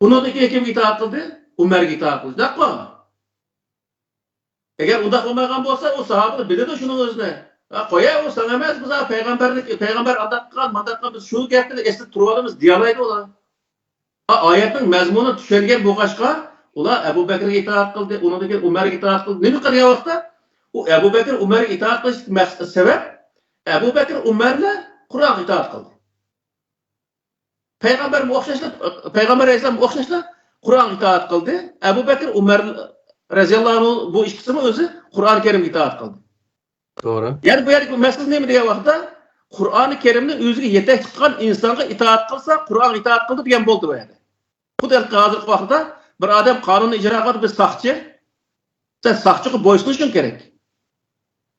ئۇنىڭدىن كېيىن كىمگە ئىتائەت قىلدى؟ ئۇمەرگە ئىتائەت قىلدى. شۇنداققۇ؟ ئەگەر ئۇنداق بولمايدىغان بولسا، ئۇ ساھابىلەر بىلىدۇ شۇنىڭ ئۆزىنى. ھە، قويە، ئۇ ساڭا ئەمەس، بىز پەيغەمبەرنى، پەيغەمبەر ئانداق قىلغان، مانداق قىلغان، بىز شۇ گەپنى ئەسلىدە تۇرۇۋالىمىز دېيەلمەيدۇ ئۇلار. ئا، ئايەتنىڭ مەزمۇنىنى چۈشەنگەن بولغاچقا، ئۇلار ئەبۇ بەكرىگە ئىتائەت قىلدى، ئۇنىڭدىن كېيىن ئۇمەرگە ئىتائەت قىلدى. نېمە قىلغان ۋاقىتتا؟ ئۇ ئەبۇ بەكرى ئۇمەرگە ئىتائەت قىلىشتىكى مەقسەت، سەۋەب، ئەبۇ بەكرى ئۇمەرلەر قۇرئانغا ئىتائەت قىلدى. پەيغەمبەرمۇ ئوخشاشلا، پەيغەمبەر ئەلەيھىسسالام ئوخشاشلا قۇرئانغا ئىتائەت قىلدى. ئەبۇ بەكرى ئۇمەر رەزىياللاھۇ ئەنھۇ بۇ ئىككىسىمۇ ئۆزى قۇرئانى كەرىمگە ئىتائەت قىلدى. توغرا. يەنى بۇ يەردىكى مەسىلە نېمە دېگەن ۋاقىتتا، قۇرئانى كەرىمنى ئۆزىگە يېتەكچى قىلغان ئىنسانغا ئىتائەت قىلسا، قۇرئانغا ئىتائەت قىلدى دېگەن بولدى بۇ يەردە. خۇددى ھازىرقى ۋاقىتتا بىر ئادەم قانۇننى ئىجرا قىلىۋاتىدۇ، بىر ساقچى. سەن ساقچىغا بويسۇنۇشۇڭ كېرەك.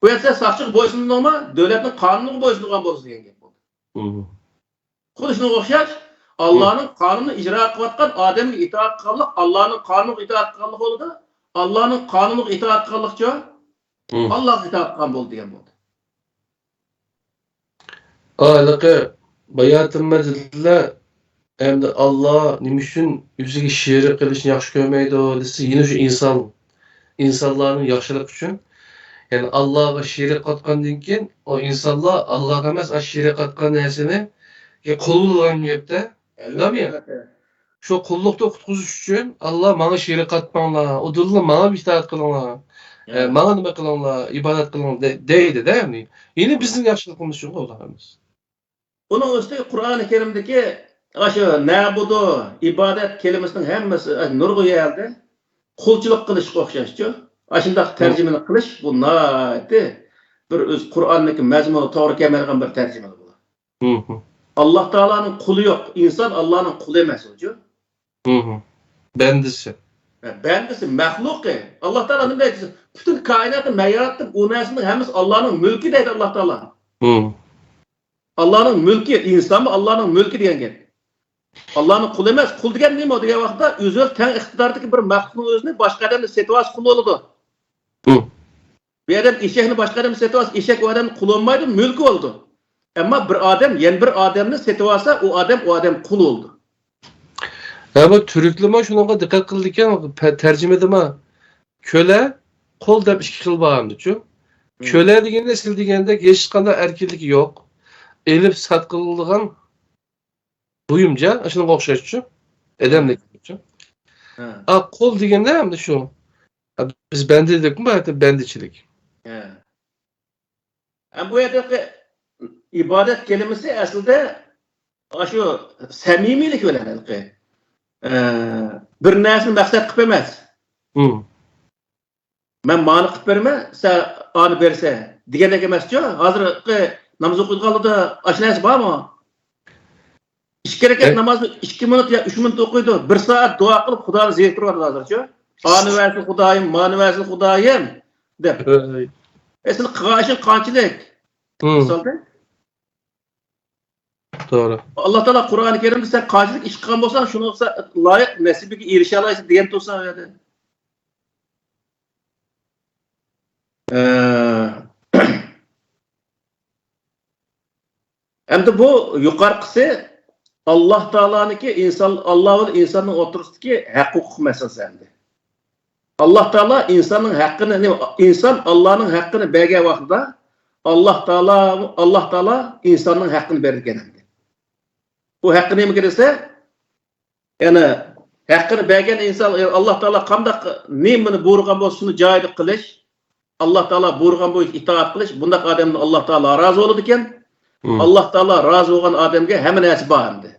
بۇ يەردە سەن ساقچىغا بويسۇندۇڭما، دۆلەتنىڭ قانۇنىغا بويسۇنغان بولىسەن دېگەن گەپ بولدى. مم. خۇددى شۇنىڭغا ئوخشاش، ئاللانىڭ قانۇنىنى ئىجرا قىلىۋاتقان ئادەمگە ئىتائەت قىلغانلىق، ئاللانىڭ قانۇنىغا ئىتائەت قىلغانلىق بولىدۇ. ئاللانىڭ قانۇنىغا ئىتائەت قىلغانلىقچۇ؟ مم. ئاللاغا ئىتائەت قىلغان بولدى دېگەن بولدى. ھېلىقى باياتىنمۇ دېدىلە، ئەمدى ئاللا نېمە ئۈچۈن ئۆزىگە شېرىك قىلىشنى ياخشى كۆرمەيدۇ دېسە، يەنە شۇ ئىنسان، ئىنسانلارنىڭ ياخشىلىقى ئۈچۈن. يەنى ئاللاغا شېرىك قاتقاندىن كېيىن، ئۇ ئىنسانلار ئاللاغا ئەمەس، ئاشۇ شېرىك قاتقان نەرسىنى قۇل بولغان گەپتە، ئەلۋەتتە. شۇ قۇللۇقتا قۇتقۇزۇش ئۈچۈن، ئاللا ماڭا شېرىك قاتماڭلار، ئۇدۇللا ماڭا ئىتائەت قىلىڭلار، ئە، ماڭا نېمە قىلىڭلار، ئىبادەت قىلىڭلار دەيدۇ-دە، يەنى. يەنى بىزنىڭ ياخشىلىقىمىز ئۈچۈن ئۇلار ئەمەس. ئۇنىڭ ئۈستىگە قۇرئانى كەرىمدىكى ئاشۇ نەبۇدۇ، ئىبادەت كەلىمىسىنىڭ ھەممىسى نۇرغۇن يەردە قۇلچىلىق قىلىشقا ئوخشاشچۇ. ئاشۇنداق تەرجىمىنى قىلىش، بۇ ناھايىتى بىر ئۆز قۇرئاننىڭكى مەزمۇنىغا توغرا كەلمەيدىغان بىر تەرجىمە بۇ. مم. ئاللا تائالانىڭ قۇلى يوق. ئىنسان ئاللانىڭ قۇلى ئەمەس ئۇچۇ. مم. بەندىسى. بەندىسى، مەخلۇقى. ئاللا تائالا نېمە دەيدۇ؟ پۈتۈن كائىناتنى مەن ياراتتىم، ئۇ نەرسىنىڭ ھەممىسى ئاللانىڭ مۈلكى دەيدۇ ئاللا تائالا. مم. ئاللانىڭ مۈلكى، ئىنسانمۇ ئاللانىڭ مۈلكى دېگەن گەپ. ئاللانىڭ قۇلى ئەمەس. قۇل دېگەن نېمە دېگەن ۋاقىتتا، ئۆزى تەڭ ئىقتىداردىكى بىر مەخلۇقنىڭ ئۆزىنى باشقا ئادەمدىن سېتىۋالسا قۇل بولىدۇ. مم. بىر ئادەم ئېشەكنى باشقا ئادەمدىن سېتىۋالسا، ئېشەك ئۇ ئادەمنىڭ قۇلى بولمايدۇ، مۈلكى بولىدۇ. ئەمما بىر ئادەم يەنە بىر ئادەمنى سېتىۋالسا، ئۇ ئادەم، ئۇ ئادەم قۇل بولىدۇ. ھە، بۇ تۈركلىرمۇ شۇنىڭغا دىققەت قىلىدىكەن، پە-، تەرجىمىدىمۇ كۆلە، قۇل دەپ ئىككى خىل بار ئەمدىچۇ. كۆلە دېگەندە سىز دېگەندەك ھېچقانداق ئەركىنلىكى يوق. ئېلىپ ساتقىلىدىغان بۇيۇمجا، شۇنىڭغا ئوخشاشچۇ. ئادەملىكچۇ. ئا، قۇل دېگەندە ئەمدى شۇ. بىز بەندە دېدۇقمۇ، بەندىچىلىك. ھە، بۇ يەردىكى ئىبادەت كەلىمىسى ئەسلىدە ئاشۇ سەمىمىيلىك بىلەن ھېلىقى، ئە، بىر نەرسىنى مەقسەت قىلىپ ئەمەس. مەن مانى قىلىپ بېرىمەن، سەن ئانى بەرسە دېگەندەك ئەمەسچۇ. ھازىرقى ناماز ئوقۇيدىغانلاردا ئاشۇ نەرسە بارمۇ؟ ئىككى رەكەت نامازنى ئىككى مىنۇت يا ئۈچ مىنۇت ئوقۇيدۇ. بىر سائەت دۇئا قىلىپ خۇدانى زېرىكتۈرۈۋاتىدۇ ھازىرچۇ. ئانى بەرسۇن خۇدايىم، مانى بەرسۇن خۇدايىم دەپ. ئە، سىلى قىلغان ئىشىڭ قانچىلىك؟ مىسالدا. توغرا. ئاللا تائالا قۇرئانى كەرىمدە سەن قانچىلىك ئىش قىلغان بولساڭ، شۇنىڭغا سەن لايىق نەسىبىگە ئېرىشەلايسەن دېگەن تۇرسا ئۇ يەردە. ئە، ئەمدى بۇ يۇقارقىسى ئاللا تائالانىڭكى ئىنسان، ئاللا بىلەن ئىنساننىڭ ئوتتۇرىسىدىكى ھەق ھوقۇق مەسىلىسى ئەمدى. ئاللا تائالا ئىنساننىڭ ھەققىنى، ئىنسان ئاللانىڭ ھەققىنى بەرگەن ۋاقتىدا ئاللا تائالا، ئاللا تائالا ئىنساننىڭ ھەققىنى بېرىدىكەن ئەمدى. بۇ ھەققى نېمىكى دېسە، يەنى ھەققىنى بەرگەن ئىنسان، ئاللا تائالا قانداق نېمىنى بۇيرۇغان بولسا، شۇنى جايىدا قىلىش، ئاللا تائالا بۇيرۇغان بويىچە ئىتائەت قىلىش، بۇنداق ئادەمدىن ئاللا تائالا رازى بولىدىكەن. مم. ئاللا تائالا رازى بولغان ئادەمگە ھەممە نەرسە بار ئەمدى.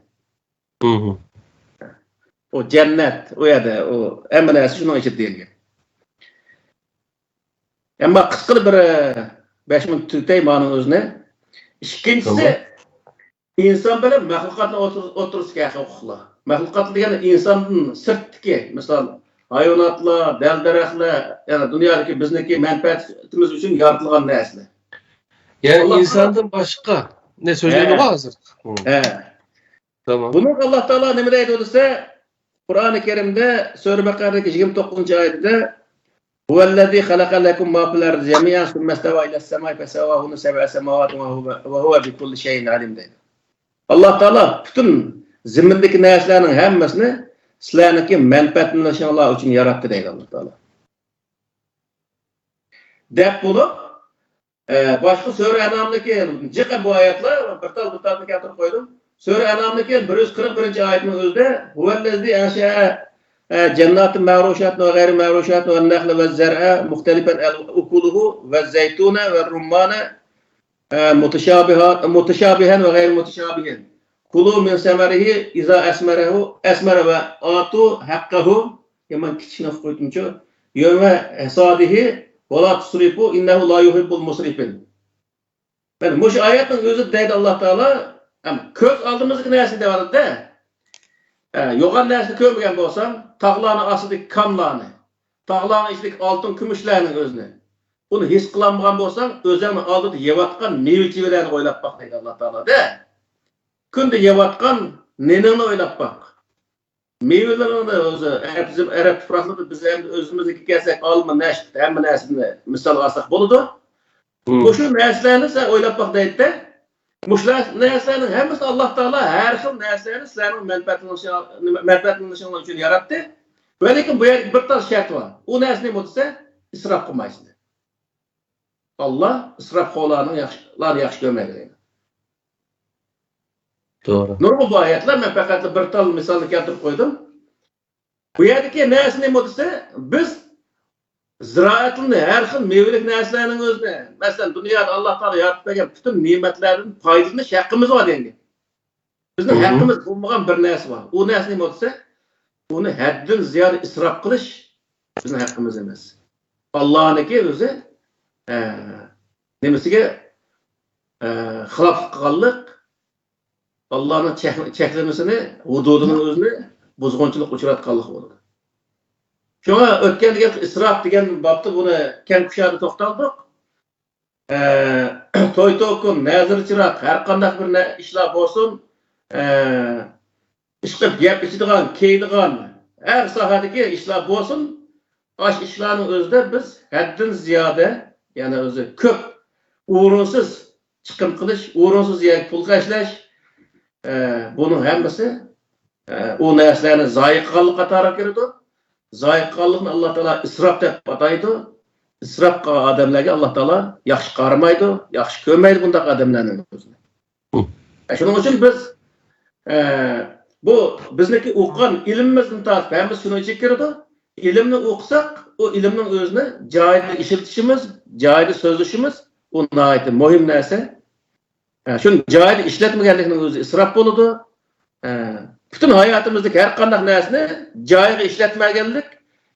مم. ئۇ جەننەت، ئۇ يەردە ئۇ ھەممە نەرسە شۇنىڭ ئىچىدە دېيىلگەن. ئەمما قىسقىلا بىر، ئە، بەش مىنۇت تۈگىتەي مانىڭ ئۆزىنى. ئىككىنچىسى، تامام. ئىنسان بىلەن مەخلۇقاتنىڭ ئوتتۇرىسىدىكى ھەق ھوقۇقلار. مەخلۇقات دېگەن ئىنساندىن سىرتتىكى، مىسال، ھايۋاناتلار، دەل-دەرەخلەر، يەنى دۇنيادىكى بىزنىڭكى مەنپەئەتىمىز ئۈچۈن يارىتىلغان نەرسىلەر. يەنى ئاللا تائالا ئىنساندىن باشقا. نە سۆزلەيدىغۇ ھە. ھازىر؟ ھە. تامام. بۇنىڭغا ئاللا تائالا نېمە دەيدۇ دېسە، قۇرئانى كەرىمدە سۈرە بەقەرىدىكى يىگىرمە توققۇزىنچى ئايىتىدە، «هو الذي خلق لكم ما في الأرض جميعا ثم استوى إلى السماء فسواهن سبع سماوات وهو، وهو بكل شيء عليم» دەيدۇ. ئاللا تائالا پۈتۈن زېمىندىكى نەرسىلەرنىڭ ھەممىسىنى سىلەرنىڭكى مەنپەئەتلىنىشىڭلار ئۈچۈن ياراتتى دەيدۇ ئاللا تائالا. دەپ بولۇپ، ئە، باشقا سۈرە ئەنئامدىكى جىق بۇ ئايەتلەر، بىر تال، بىر تالنى كەلتۈرۈپ قويدۇم. سۈرە ئەنئامدىكى بىر يۈز قىرىق بىرىنچى ئايەتنىڭ ئۆزىدە، «هو الذي أنشأ، ئە، جنات معروشات وغير معروشات والنخل والزرع مختلفا أكله والزيتون والرمان، ئە، متشابها، متشابها وغير متشابه. كلوا من ثمره إذا أثمره، أثمر وآتوا حقه»، يامان كىچىكنى ئوقۇپ قويدۇمچۇ. «يوم حصاده ولا تسرفوا إنه لا يحب المسرفين». مانا مۇشۇ ئايەتنىڭ ئۆزى دەيدۇ ئاللا تائالا، ھەم كۆز ئالدىمىزدىكى نەرسە دەۋاتىدۇ-دە. ھە، يوغان نەرسىنى كۆرمىگەن بولساڭ، تاغلارنىڭ ئاستىدىكى كانلارنى، تاغلارنىڭ ئىچىدىكى ئالتۇن كۈمۈشلەرنىڭ ئۆزىنى، ئۇنى ھېس قىلالمىغان بولساڭ، ئۆزۈڭنىڭ ئالدىدا يەۋاتقان مېۋە-چېۋىلەرنى ئويلاپ باق دەيدۇ ئاللا تائالا-دە. كۈندە يەۋاتقان نېنىڭنى ئويلاپ باق. مېۋىلىرىنى ئۆزى، ئەرەب، ئەرەب تۇپراقلىرىدا بىز ئەمدى ئۆزىمىزگە كەلسەك، ئالما، نەشپۈت، ھەممە نەرسىنى مىسالغا ئالساق بولىدۇ. مم. مۇشۇ نەرسىلەرنى سەن ئويلاپ باق دەيدىدە. مۇشۇ نەرسىلەرنىڭ ھەممىسىنى ئاللا تائالا ھەر خىل نەرسىلەرنى سىلەرنىڭ مەنپەئەتلىنىشىڭ-، مەنپەئەتلىنىشىڭلار ئۈچۈن ياراتتى. ۋە لېكىن بۇ يەردە بىر تال شەرت بار. ئۇ نەرسە نېمە دېسە، ئىسراپ قىلمايسىلەر. ئاللا ئىسراپخورلارنى ياخشى، ياخشى كۆرمەيدۇ دەيدۇ. توغرا. نۇرغۇن بۇ ئايەتلەر، مەن پەقەت بىر تال مىسالنى كەلتۈرۈپ قويدۇم. بۇ يەردىكى نەرسە نېمە دېسە، بىز زىرائەتنى، ھەر خىل مېۋىلىك نەرسىلەرنىڭ ئۆزىنى، مەسىلەن، دۇنيادا ئاللا تائالا يارىتىپ بەرگەن پۈتۈن نېمەتلەردىن پايدىلىنىش ھەققىمىز بار دېگەن گەپ. بىزنىڭ مم. ھەققىمىز بولمىغان بىر نەرسە بار. ئۇ نەرسە نېمە دېسە، ئۇنى ھەددىدىن زىيادە ئىسراپ قىلىش بىزنىڭ ھەققىمىز ئەمەس. ئاللانىڭكى ئۆزى، ئە، نېمىسىگە، ئە، خىلاپلىق قىلغانلىق، ئاللانىڭ چەك-، چەكلىمىسىنى، ھۇدۇدىنىڭ ئۆزىنى بۇزغۇنچىلىققا ئۇچراتقانلىق بولىدۇ. شۇڭا ئۆتكەن گەپ ئىسراپ دېگەن بابتا بۇنى كەڭ كۇشادە توختالدۇق. ئە، توي-توكۇن، نەزىر-چىراغ، ھەر قانداق بىر نە-، ئىشلار بولسۇن، ئە، ئىشقىلىپ يەپ ئىچىدىغان، كىيىدىغان، ھەر ساھەدىكى ئىشلار بولسۇن، ئاشۇ ئىشلارنىڭ ئۆزىدە بىز ھەددىدىن زىيادە، يەنى ئۆزى كۆپ، ئورۇنسىز چىقىم قىلىش، ئورۇنسىز يەرگە پۇل خەجلەش، ئە، بۇنىڭ ھەممىسى، ئە، ئۇ نەرسىلەرنى زايە قىلغانلىق قاتارىغا كىرىدۇ. زايە قىلغانلىقنى ئاللا تائالا ئىسراپ دەپ ئاتايدۇ. ئىسراپ قىلغان ئادەملەرگە ئاللا تائالا ياخشى قارىمايدۇ، ياخشى كۆرمەيدۇ بۇنداق ئادەملەرنىڭ ئۆزىنى. مم. ئە، شۇنىڭ ئۈچۈن بىز، ئە، بۇ بىزنىڭكى ئوقۇغان ئىلمىمىزدىن تارتىپ ھەممىسى شۇنىڭ ئىچىگە كىرىدۇ. ئىلىمنى ئوقۇساق، ئۇ ئىلىمنىڭ ئۆزىنى جايىدا ئىشلىتىشىمىز، جايىدا سۆزلىشىمىز، ئۇ ناھايىتى مۇھىم نەرسە. ئە، شۇنى جايىدا ئىشلەتمىگەنلىكنىڭ ئۆزى ئىسراپ بولىدۇ. ئە، پۈتۈن ھاياتىمىزدىكى ھەر قانداق نەرسىنى جايىغا ئىشلەتمىگەنلىك،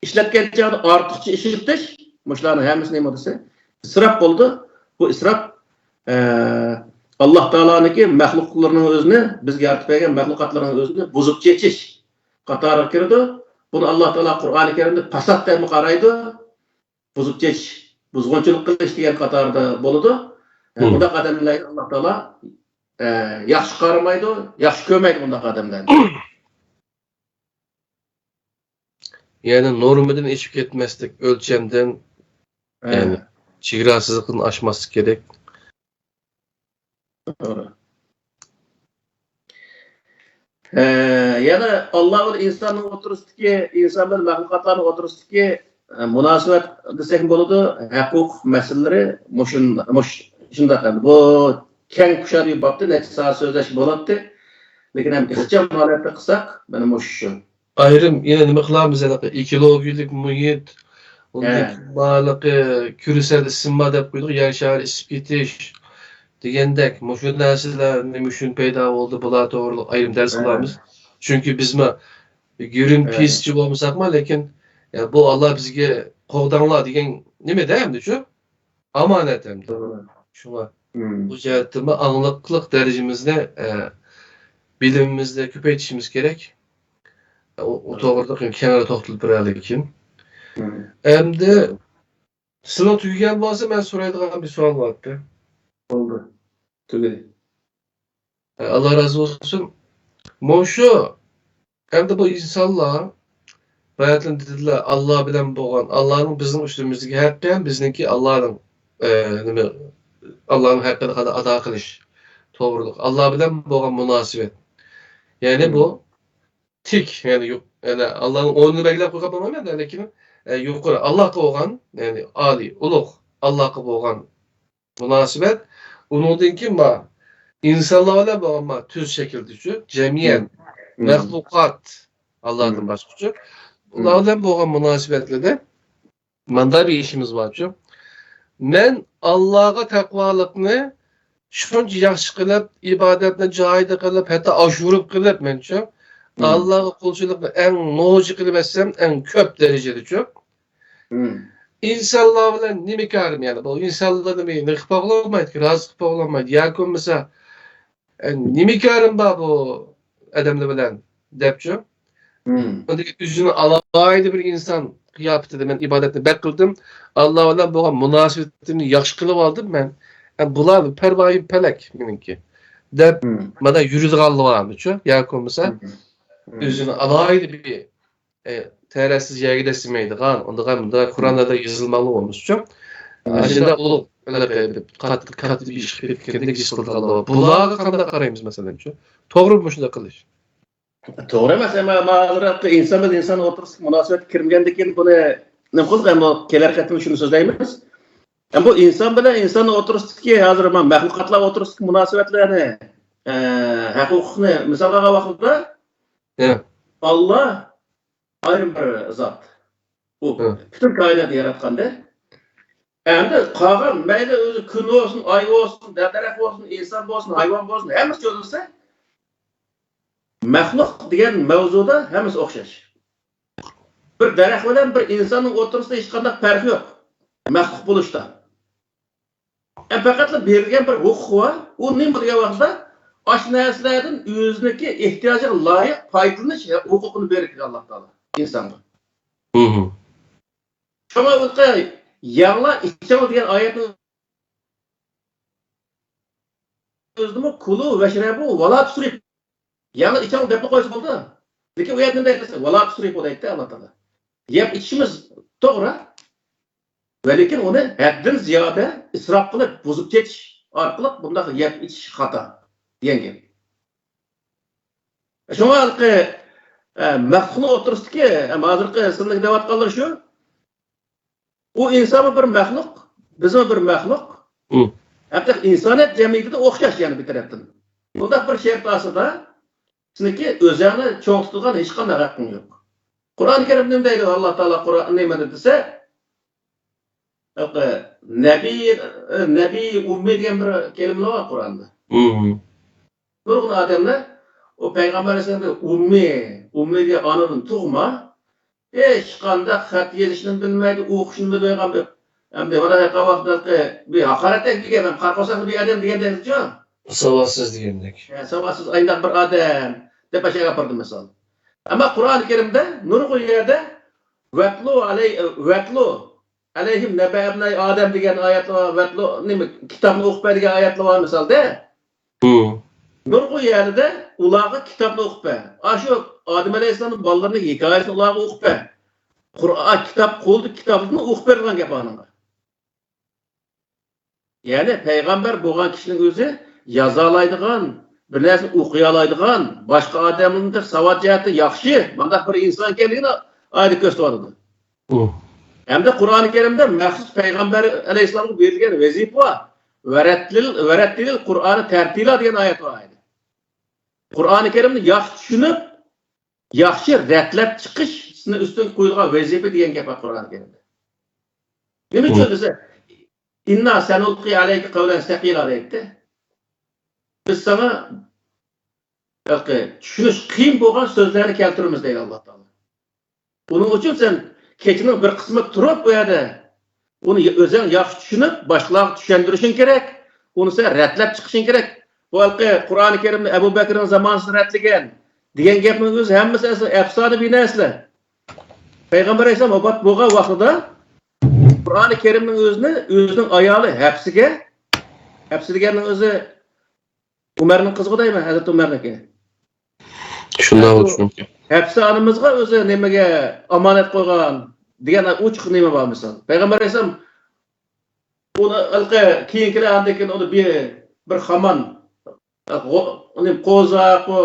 ئىشلەتكەن چاغدا ئارتۇقچە ئىشلىتىش، مۇشۇلارنىڭ ھەممىسى نېمە دېسە، ئىسراپ بولىدۇ. بۇ ئىسراپ، ئە، ئاللا تائالانىڭكى مەخلۇقلىرىنىڭ ئۆزىنى، بىزگە يارىتىپ بەرگەن مەخلۇقاتلىرىنىڭ ئۆزىنى بۇزۇپ چېچىش قاتارىغا كىرىدۇ. بۇنى ئاللا تائالا قۇرئانى كەرىمدە پاسات دەپمۇ قارايدۇ. بۇزۇپ چېچىش، بۇزغۇنچىلىق قىلىش دېگەن قاتاردا بولىدۇ. ئە، مم. بۇنداق ئادەملەرگە ئاللا تائالا، ئە، ياخشى قارىمايدۇ، ياخشى كۆرمەيدۇ بۇنداق ئادەملەرنى. يەنى نورمىدىن ئېشىپ كەتمەسلىك، ئۆلچەمدىن، ھە. يەنى چېگراسىزلىقتىن ئاشماسلىق كېرەك. توغرا. ئە، يەنە ئاللا بىلەن ئىنساننىڭ ئوتتۇرىسىدىكى، ئىنسان بىلەن مەخلۇقاتلارنىڭ ئوتتۇرىسىدىكى، ئە، مۇناسىۋەت دېسەكمۇ بولىدۇ، ھەقۇق مەسىلىلىرى مۇشۇن-، مۇش-، شۇنداق. ئەمدى بۇ كەڭ كۇشادە بىر بابتا، نەچچە سائەت سۆزلەشكە بولاتتى. لېكىن ھەم ئىخچام ھالەتتە قىلساق، مانا مۇشۇ شۇ. ئايرىم يەنە نېمە قىلامىز؟ ھېلىقى ئېكولوگىيەلىك مۇھىت، ئۇندىن كېيىن بارلىقى كۈرىسەل ئىسسىنما دەپ قويدۇق، يەر شارى ئىسسىپ كېتىش دېگەندەك، مۇشۇ نەرسىلەر نېمە ئۈچۈن پەيدا بولدى، بۇلار توغرىلىق ئايرىم دەرس قىلارمىز. چۈنكى بىزمۇ گرىنپىسچى بولمىساقمۇ، لېكىن، يا، بۇ ئاللا بىزگە قوغداڭلار دېگەن نېمىدە ئەمدىچۇ؟ ئامانەت ئەمدى. شۇڭا بۇ جەھەتتىمۇ ئاڭلىقلىق دەرىجىمىزنى، ئە، بىلىمىمىزنى كۆپەيتىشىمىز كېرەك. ئۇ، ئۇ توغرىلىق كەڭرى توختىلىپ بېرەيلى كېيىن. ئەمدى سىلىڭ تۈگىگەن بولسا، مەن سورايدىغان بىر سوئال بار ئىدى. بولدى. تۈگىدى. ئاللا رازى بولسۇن. مۇشۇ ئەمدى بۇ ئىنسانلار باياتىن دېدىلەر، ئاللا بىلەن بولغان، ئاللانىڭ بىزنىڭ ئۈستىمىزدىكى ھەققى ھەم بىزنىڭكى ئاللانىڭ، ئە، نېمە، ئاللانىڭ ھەققىنى قانداق ئادا قىلىش توغرۇلۇق. ئاللا بىلەن بولغان مۇناسىۋەت. يەنى بۇ تىك، يەنى يۇق-، يەنى ئاللانىڭ ئورنىنى بەلگىلەپ قويغان بولمايمەن، لېكىن، ئە، يۇقىرى ئاللاغا بولغان، يەنى ئالىي، ئۇلۇغ ئاللاغا بولغان مۇناسىۋەت، ئۇنىڭدىن كېيىن بار ئىنسانلار بىلەن بولغان بار تۈز شەكىلدىچۇ، جەمئىيەت، مەخلۇقات، ئاللادىن باشقىچۇ، ئۇلار بىلەن بولغان مۇناسىۋەتلىرىدە ماندا بىر ئىشىمىز بارچۇ. مەن ئاللاغا تەقۋالىقنى شۇنچە ياخشى قىلىپ، ئىبادەتنى جايىدا قىلىپ، ھەتتا ئاشۇرۇپ قىلىپ، مەنچۇ، ئاللاغا قۇلچىلىقنى ئەڭ نوچى قىلىپ ئەتسەم، ئەڭ كۆپ دەرىجىدىچۇ. ئىنسانلار بىلەن نېمە كارىم، يەنى بۇ ئىنسانلارنى نېمە قىلىپ باغلىمايدۇ، رازى قىلىپ باغلىمايدۇ، ياكى بولمىسا، ئە، نېمە كارىم بار بۇ ئادەملەر بىلەن دەپچۇ. ئۇندىن كېيىن ئۆزىنى ئالاھىدە بىر ئىنسان قىياپىتىدە مەن ئىبادەتنى بەك قىلدىم، ئاللا بىلەن بولغان مۇناسىۋىتىمنى ياخشى قىلىپ ئالدىم مەن. ئە، بۇلار پەرۋايى پەلەك مېنىڭكى دەپ، مانا يۈرىدىغانلىقى بارمىچۇ، ياكى بولمىسا ئۆزىنى ئالاھىدە بىر ئە، تەرەسىز يەرگە دەسسىمەيدىغان، ئۇندىغان مۇنداق قۇرئانلاردا يېزىلمىغانلىقى بولمىسىچۇ. ئاشۇنداق ئۇلۇغ، قاتتىق، قاتتىق بىر ئىش قىلىپ كەتكەندەك ھېس قىلىدىغانلار بار. بۇلارغا قانداق قارايمىز، مەسىلەنچۇ؟ توغرىمۇ مۇشۇنداق قىلىش؟ توغرا ئەمەس، ئەمما ھازىرقى ئىنسان بىلەن ئىنسان ئوتتۇرىسىدىكى مۇناسىۋەت كىرمىگەندىن كېيىن بۇنى نېمە قىلدۇق؟ ئەمما كېلەر قېتىم شۇنى سۆزلەيمىز. ئەمما بۇ ئىنسان بىلەن ئىنسان ئوتتۇرىسىدىكى، ھازىر مانا مەخلۇقاتلار ئوتتۇرىسىدىكى مۇناسىۋەتلەرنى، ئە، ھەق ھوقۇقنى مىسالغا ئالغان ۋاقتىدا، ئاللا ئايرىم بىر زات. ئۇ پۈتۈن كائىناتنى ياراتقاندا. ئەمدى قالغان مەيلى ئۆزى كۈن بولسۇن، ئاي بولسۇن، دەرەخ بولسۇن، ئىنسان بولسۇن، ھايۋان بولسۇن، ھەممىسى چۆزۈلسە، مەخلۇق دېگەن مەۋزۇدا ھەممىسى ئوخشاش. بىر دەرەخ بىلەن بىر ئىنساننىڭ ئوتتۇرىسىدا ھېچقانداق پەرق يوق. مەخلۇق بولۇشتا. ئە، پەقەتلا بېرىلگەن بىر ھوقۇق بار. ئۇ نېمە دېگەن ۋاقىتتا، ئاشۇ نەرسىلەردىن ئۆزىنىڭكى ئېھتىياجىغا لايىق پايدىلىنىش ھوقۇقىنى بېرىدىكەن ئاللا تائالا ئىنسانغا. شۇڭا ئۇ يەردە يەڭلار ئىچىڭلار دېگەن ئايەتنىڭ ئۆزىدىمۇ كۇلۇ ۋەشرەبۇ ۋالا تۇسرىفۇ. يەڭلار ئىچىڭلار دەپلا قويسا بولىدۇ. لېكىن ئۇ يەردە نېمە دەيدۇ دېسە، ۋالا تۇسرىفۇ دەيدۇ ئاللا تائالا. يەپ ئىچىشىمىز توغرا. ۋەلىكىن ئۇنى ھەددىدىن زىيادە ئىسراپ قىلىپ، بۇزۇپ كېتىش ئارقىلىق بۇنداق يەپ ئىچىش خاتا دېگەن گەپ. شۇڭا ھېلىقى، ئە، مەخلۇقنىڭ ئوتتۇرىسىدىكى، ئە، ھازىرقى سىلەرنىڭ دەۋاتقانلىرى شۇ. ئۇ ئىنسانمۇ بىر مەخلۇق، بىزمۇ بىر مەخلۇق. ھەتتا ئىنسانىيەت جەمئىيىتىدە ئوخشاش يەنە بىر تەرەپتىن. بۇنداق بىر شەرت ئاستىدا سېنىڭكى ئۆزۈڭنى چوڭ تۇتىدىغان ھېچقانداق ھەققىڭ يوق. قۇرئان كەرىمدە نېمە دەيدۇ؟ ئاللا تائالا قۇرئان نېمىنى دېسە، نەبىي، نەبىي ئۇممىي دېگەن بىر كەلىمە بار قۇرئاندا. نۇرغۇن ئادەملەر ئۇ پەيغەمبەر ئەلەيھىسسالامنى ئۇممىي، ئۇممىي دېگەن ئانىدىن تۇغما، ھېچقانداق خەت يېزىشنى بىلمەيدۇ، ئوقۇشنى بىلمەيدىغان بىر، ئەمدى مانا ھەقىقەتتىكى بىر ھاقارەتلىك بىر گەپ، قارا قورساقلىق بىر ئادەم دېگەندەك. ساۋاتسىز دېگەندەك. ھە، ساۋاتسىز ئاينداق بىر ئادەم دەپ ئاشۇ ئاپاردىم مىسال. ئەمما قۇرئان كەرىمدە نۇرغۇن يەردە ۋەتلۇ ئەلەي-، ۋەتلۇ ئەلەيھىم نەبەئەبنەي ئادەم دېگەن ئايەتلەر بار، ۋەتلۇ نېمە، كىتابنى ئوقۇپ بەر دېگەن ئايەتلەر بار مىسالدا. نۇرغۇن يەردە ئۇلارغا كىتابنى ئوقۇپ بەر. ئاشۇ ئادەم ئەلەيھىسسالامنىڭ بالىلىرىنىڭ ھېكايىسىنى ئۇلارغا ئوقۇپ بەر. قۇرئان، كىتاب قولدا، كىتابنى ئوقۇپ بېرىدىغان گەپ ئانىڭغا. يەنى پەيغەمبەر بولغان كىشىنىڭ ئۆزى يازالايدىغان، بىر نەرسىنى ئوقۇيالايدىغان، باشقا ئادەملەردىن ساۋات جەھەتتە ياخشى، مانداق بىر ئىنسان ئىكەنلىكىنى ئايدا كۆرسىتىۋاتىدۇ. ھەمدە قۇرئانى كەرىمدە مەخسۇس پەيغەمبەر ئەلەيھىسسالامغا بېرىلگەن ۋەزىپە بار. ۋەرەتتىل-، ۋەرەتتىلىل قۇرئانى تەرتىلا دېگەن ئايەت بار ئايدا. قۇرئانى كەرىمنى ياخشى چۈشىنىپ، ياخشى رەتلەپ چىقىش سىزنى ئۈستۈن قويۇلغان ۋەزىپە دېگەن گەپ بار قۇرئانى كەرىمدە. نېمە ئۈچۈن دېسە، ئىننا سەنۇلقى ئەلەيكە قەۋلەن سەقىلا دەيتتى. بىز ساڭا ھېلىقى چۈشىنىش قىيىن بولغان سۆزلەرنى كەلتۈرىمىز دەيدۇ ئاللا تائالا. ئۇنىڭ ئۈچۈن سەن كېچىنىڭ بىر قىسمى تۇرۇپ ئۇ يەردە ئۇنى ئۆزۈڭ ياخشى چۈشىنىپ، باشقىلارغا چۈشەندۈرۈشۈڭ كېرەك. ئۇنى سەن رەتلەپ چىقىشىڭ كېرەك. بۇ ھېلىقى قۇرئانى كەرىمنى ئەبۇ بەكرىنىڭ زامانىسىدا رەتلىگەن دېگەن گەپنىڭ ئۆزى ھەممىسى ئەسلى ئەپسانە بىر نەرسىلەر. پەيغەمبەر ئەلەيھىسسالام ۋاپات بولغان ۋاقتىدا قۇرئانى كەرىمنىڭ ئۆزىنى ئۆزىنىڭ ئايالى ھەپسىگە، ھەپسە دېگەننىڭ ئۆزى ئۇمەرنىڭ قىزىغۇ دەيمەن، ھەزرىتى ئۇمەرنىڭكى. شۇنداق بولۇشى مۇمكىن. ھەپسە ئانىمىزغا ئۆزى نېمىگە ئامانەت قويغان دېگەن ئوچۇق نېمە بار مىسال. پەيغەمبەر ئەلەيھىسسالام ئۇنى ھېلىقى كېيىنكىلەر ئاندىن كېيىن ئۇنى بىر، بىر خامان، غو-، نېمە، قوزاق، ئۇ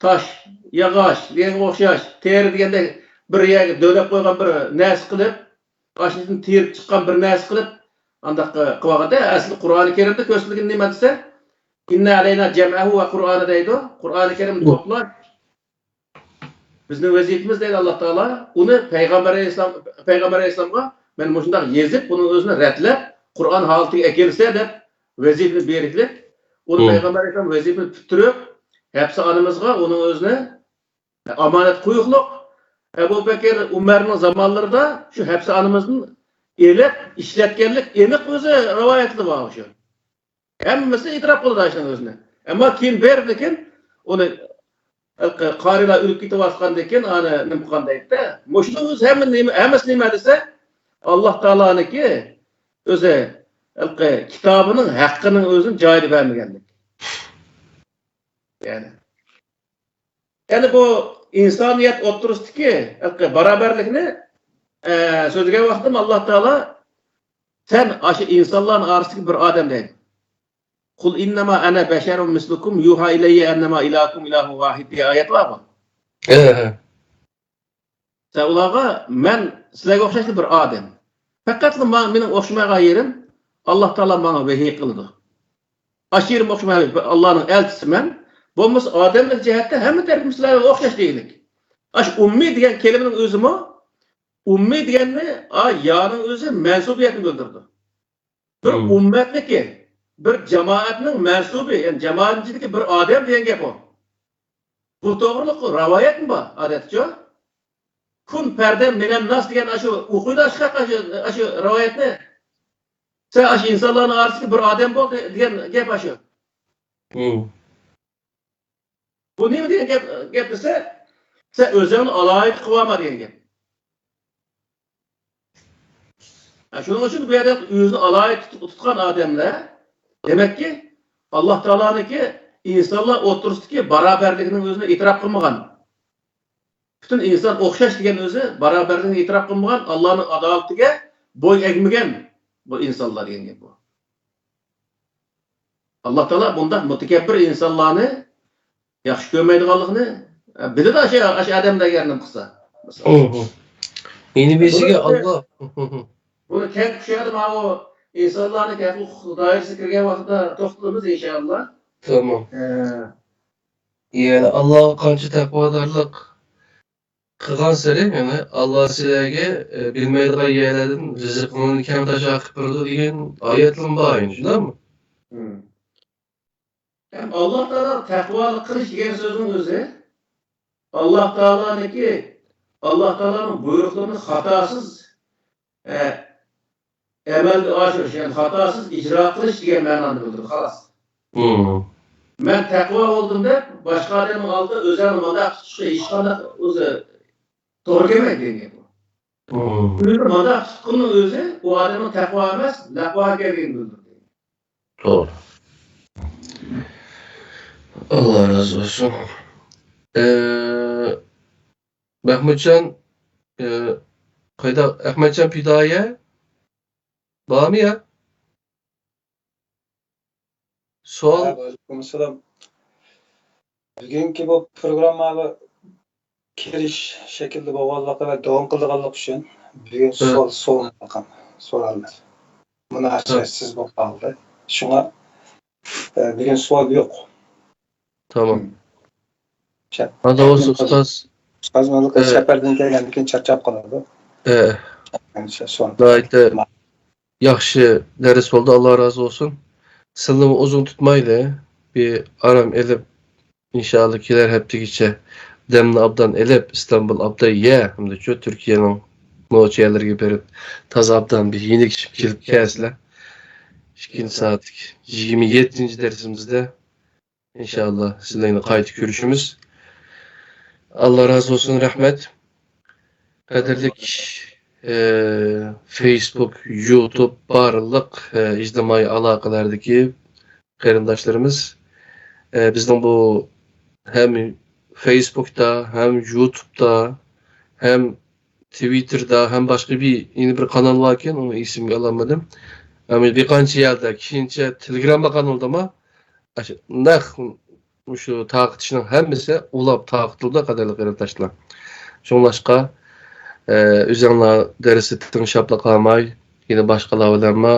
تاش، ياغاچ دېگەنگە ئوخشاش، تېرە دېگەندەك بىر يەرگە دۆۋەپ قويغان بىر نەرسە قىلىپ، ئاشۇنىڭ تېرىپ چىققان بىر نەرسە قىلىپ، ئانداق قىلىۋالغاندا، ئەسلى قۇرئانى كەرىمدە كۆرسىتىلگىنى نېمە دېسە، ئىننا ئەلەينا جەمئەھۇ ۋە قۇرئانى دەيدۇ. قۇرئانى كەرىمنى توپلاش بىزنىڭ ۋەزىپىمىز دەيدۇ ئاللا تائالا. ئۇنى پەيغەمبەر ئەلەيھىسسالام، پەيغەمبەر ئەلەيھىسسالامغا مەن مۇشۇنداق يېزىپ، بۇنىڭ ئۆزىنى رەتلەپ، قۇرئان ھالىتىگە ئەكەلسە دەپ ۋەزىپىنى بېرىكلىك. ئۇنى پەيغەمبەر ئەلەيھىسسالام ۋەزىپىنى پۈتتۈرۈپ، ھەپسە ئانىمىزغا ئۇنىڭ ئۆزىنى ئامانەت قويۇقلۇق. ئەبۇ بەكىر، ئۇمەرنىڭ زامانلىرىدا شۇ ھەپسە ئانىمىزدىن ئېلىپ ئىشلەتكەنلىك ئېنىق ئۆزى رىۋايەتلىرى بار شۇ. ھەممىسى ئېتىراپ قىلىدۇ ئاشۇنىڭ ئۆزىنى. ئەمما كېيىن بېرىدىكىن ئۇنى قارىيلار ئۆلۈپ كېتىۋاتقاندىكىن ئانا نېمە قىلغان دەيدىدە. مۇشۇنىڭ ئۆزى ھەممە نېمە، ھەممىسى نېمە دېسە، ئاللا تائالانىڭكى ئۆزى كىتابىنىڭ ھەققىنىڭ ئۆزىنى جايىدا بەرمىگەنلىك. يەنى. يەنى بۇ ئىنسانىيەت ئوتتۇرىسىدىكى بارابەرلىكنى، ئە، سۆزلىگەن ۋاقتىدا ئاللا تائالا سەن ئاشۇ ئىنسانلارنىڭ ئارىسىدىكى بىر ئادەم دەيدۇ. قۇل ئىننەما ئەنە بەشەرۇن مىسلۇكۇم يۇھا ئىلەييە ئەننەما ئىلاھۇكۇم ئىلاھۇن ۋاھىد دېگەن ئايەت بارغۇ. ھە، ھە. سەن ئۇلارغا، مەن سىلەرگە ئوخشاشلا بىر ئادەم. پەقەتلا ما-، مېنىڭ ئوخشىمايدىغان يېرىم، ئاللا تائالا ماڭا ۋەھىي قىلىدۇ. ئاشۇ يېرىم ئوخشىمايدۇ، ئاللانىڭ ئەلچىسى مەن. بولمىسا ئادەملىك جەھەتتە ھەممە تەرىپىم سىلەرگە ئوخشاش دېگىلىك. ئاشۇ ئۇممىي دېگەن كەلىمىنىڭ ئۆزىمۇ، ئۇممىي دېگەننى، ئا، يانىڭ ئۆزى مەنسۇبىيەتنى بىلدۈرىدۇ. بىر ئۈممەتنىكى، بىر جامائەتنىڭ مەنسۇبى، يەنى جامائەتنىڭ ئىچىدىكى بىر ئادەم دېگەن گەپ ئۇ. بۇ توغرىلىق رىۋايەتمۇ بار، ئادەتتىچۇ. كۇن پەردەن مىنەن ناس دېگەن ئاشۇ ئوقۇيدۇ ئاشۇ، ئاشۇ، ئاشۇ رىۋايەتنى. سەن ئاشۇ ئىنسانلارنىڭ ئارىسىدىكى بىر ئادەم بول دېگەن گەپ ئاشۇ. بۇ نېمە دېگەن گەپ، گەپ دېسە، سەن ئۆزۈڭنى ئالاھىدە قىلىۋالما دېگەن گەپ. ھە، شۇنىڭ ئۈچۈن بۇ يەردە ئۆزىنى ئالاھىدە تۇت-، تۇتقان ئادەملەر، دېمەككى، ئاللا تائالانىڭكى ئىنسانلار ئوتتۇرىسىدىكى بارابەرلىكىنىڭ ئۆزىنى ئېتىراپ قىلمىغان. پۈتۈن ئىنسان ئوخشاش دېگەن ئۆزى بارابەرلىكىنى ئېتىراپ قىلمىغان، ئاللانىڭ ئادالىتىگە بويۇن ئەگمىگەن بۇ ئىنسانلار دېگەن گەپ بۇ. ئاللا تائالا بۇنداق مۇتەكەببىر ئىنسانلارنى ياخشى كۆرمەيدىغانلىقىنى، ئە، بىلىدۇ ئاشۇ، ئاشۇ ئادەملەرگە نېمە قىلسا. مىسال. مھم. يەنە بىرسىگە بۇنى، ئاللا. مھم. بۇنى كەڭ چۈشەندى ماۋۇ ئىنسانلارنىڭ ھەق ھوقۇق دائىرىسىگە كىرگەن ۋاقتىدا توختىلىمىز ئىنشائاللا. تامام. ئە. يەنى ئاللاغا قانچە تەقۋادارلىق قىلغانسېرى، يەنى ئاللا سىلەرگە، ئە، بىلمەيدىغان يەرلەردىن رىزقىڭلارنى كەڭ تاشا قىلىپ بېرىدۇ دېگەن ئايەتلىرىمۇ بار ئەمدى، شۇنداقمۇ؟ مم. ھەم ئاللا تائالا تەقۋالىق قىلىش دېگەن سۆزنىڭ ئۆزى ئاللا تائالانىڭكى، ئاللا تائالانىڭ بۇيرۇقلىرىنى خاتاسىز، ئە، ئەمەلگە ئاشۇرۇش، يەنى خاتاسىز ئىجرا قىلىش دېگەن مەنانى بىلدۈرىدۇ، خالاس. مم. مەن تەقۋا بولدۇم دەپ، باشقا ئادەمنىڭ ئالدىدا ئۆزۈڭنى مۇنداق تۇتۇشقا ھېچقانداق ئۆزى توغرا كەلمەيدۇ دېگەن گەپ بۇ. مم. ئۆزىنى مۇنداق تۇتقىنىنىڭ ئۆزى ئۇ ئادەمنىڭ تەقۋا ئەمەس، لەقۋاغا كەلگىنىنى بىلدۈرىدۇ. توغرا. ئاللا رازى بولسۇن. ئە، مەھمۇتجان، ئە، قايدا-، ئەخمەتجان پىدائىيە بارمۇ يا؟ سوئال. ۋەئەلەيكۇم ئەسسالام. بۈگۈنكى بۇ پروگرامماغا كىرىش شەكلىدە بولغانلىقى ۋە داۋام قىلىدىغانلىقى ئۈچۈن بۈگۈن سوئال سورىمايۋاتقان سوئاللار مۇناسىۋەتسىز بولۇپ قالدى. شۇڭا، ئە، بۈگۈن سوئال يوق. تامام. شەپ-، ئانداق بولسا ئۇستاز. ئۇستاز مانا ئە. سەپەردىن كەلگەندىن كېيىن چارچاپ قالىدۇ. ئە. ناھايىتى ياخشى دەرس بولدى، ئاللا رازى بولسۇن. سىلىنىمۇ ئۇزۇن تۇتمايلى، بىر ئارام ئېلىپ، ئىنشائاللا كېلەر ھەپتىگىچە دەمنى ئابدان ئېلىپ، ئىستانبۇل ئابدان يە، ھەمدە شۇ تۈركىيەنىڭ نوچى يەرلىرىگە بېرىپ، تازا ئابدان بىر يېنىك ئىچىپ كېلىپ كەلسىلەر. ئىككىنچى سائەتلىك يىگىرمە يەتتىنچى دەرسىمىزدە ئىنشائاللا سىلەرنى قايتا كۆرۈشىمىز. ئاللا رازى بولسۇن، رەھمەت. قەدىرلىك، ئە، فېيسبۇك، يۇتۇب، بارلىق، ئە، ئىجتىمائىي ئالاقىلەردىكى قېرىنداشلىرىمىز، ئە، بىزنىڭ بۇ ھەم فېيسبۇكتا، ھەم يۇتۇبتا، ھەم تىۋىتتېردا، ھەم باشقا بىر، يەنە بىر قانال باركەن، ئۇنى ئېسىمگە ئالالمىدىم. ھەم بىر قانچە يەردە، كېيىنچە تېلېگرامما قانىلىدىمۇ ئاشۇ نەق مۇشۇ تارقىتىشنىڭ ھەممىسى ئۇلاپ تارقىتىلىدۇ، قەدىرلىك قېرىنداشلار. شۇڭلاشقا، ئە، ئۆزۈڭلار دەرستىن شاپلا قالماي، يەنە باشقىلار بىلەنمۇ،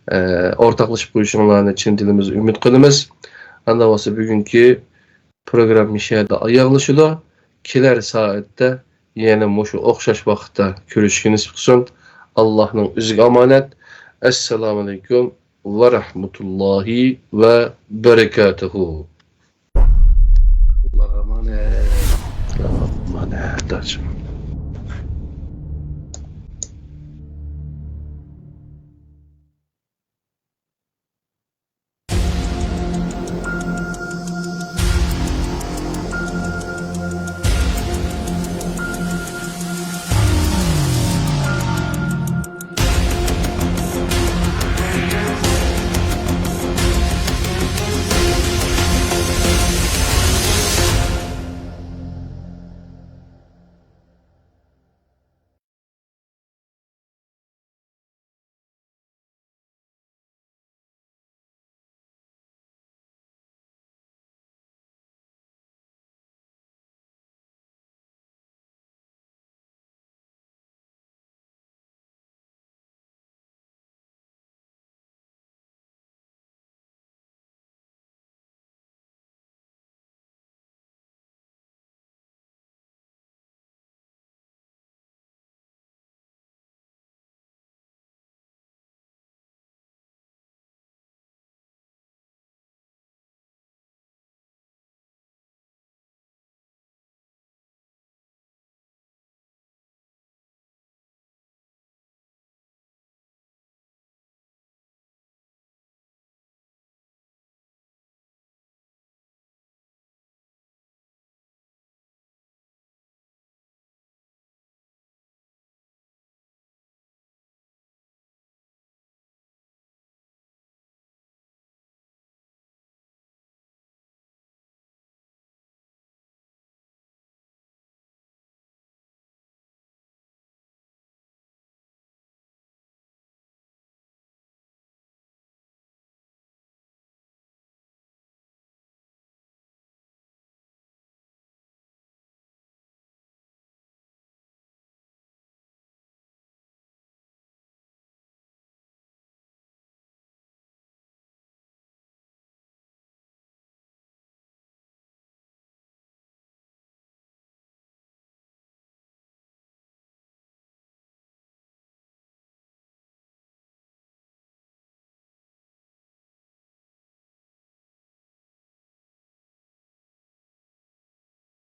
ئە، ئورتاقلىشىپ قويۇشۇڭلارنى چىن دىلىمىزدىن ئۈمىد قىلىمىز. ئانداق بولسا بۈگۈنكى پروگرامما شۇ يەردە ئاياغلىشىدۇ. كېلەر سائەتتە يەنە مۇشۇ ئوخشاش ۋاقىتتا كۆرۈشۈشكە نېسىپ قىلسۇن. ئاللاھنىڭ ئۆزىگە ئامانەت. ئەسسالامۇ ئەلەيكۇم ۋە رەھمەتۇللاھى ۋە بەرىكاتۇھۇ. ئاللاھقا ئامانەت. ئاللاھقا ئامانەت، ھاجىم.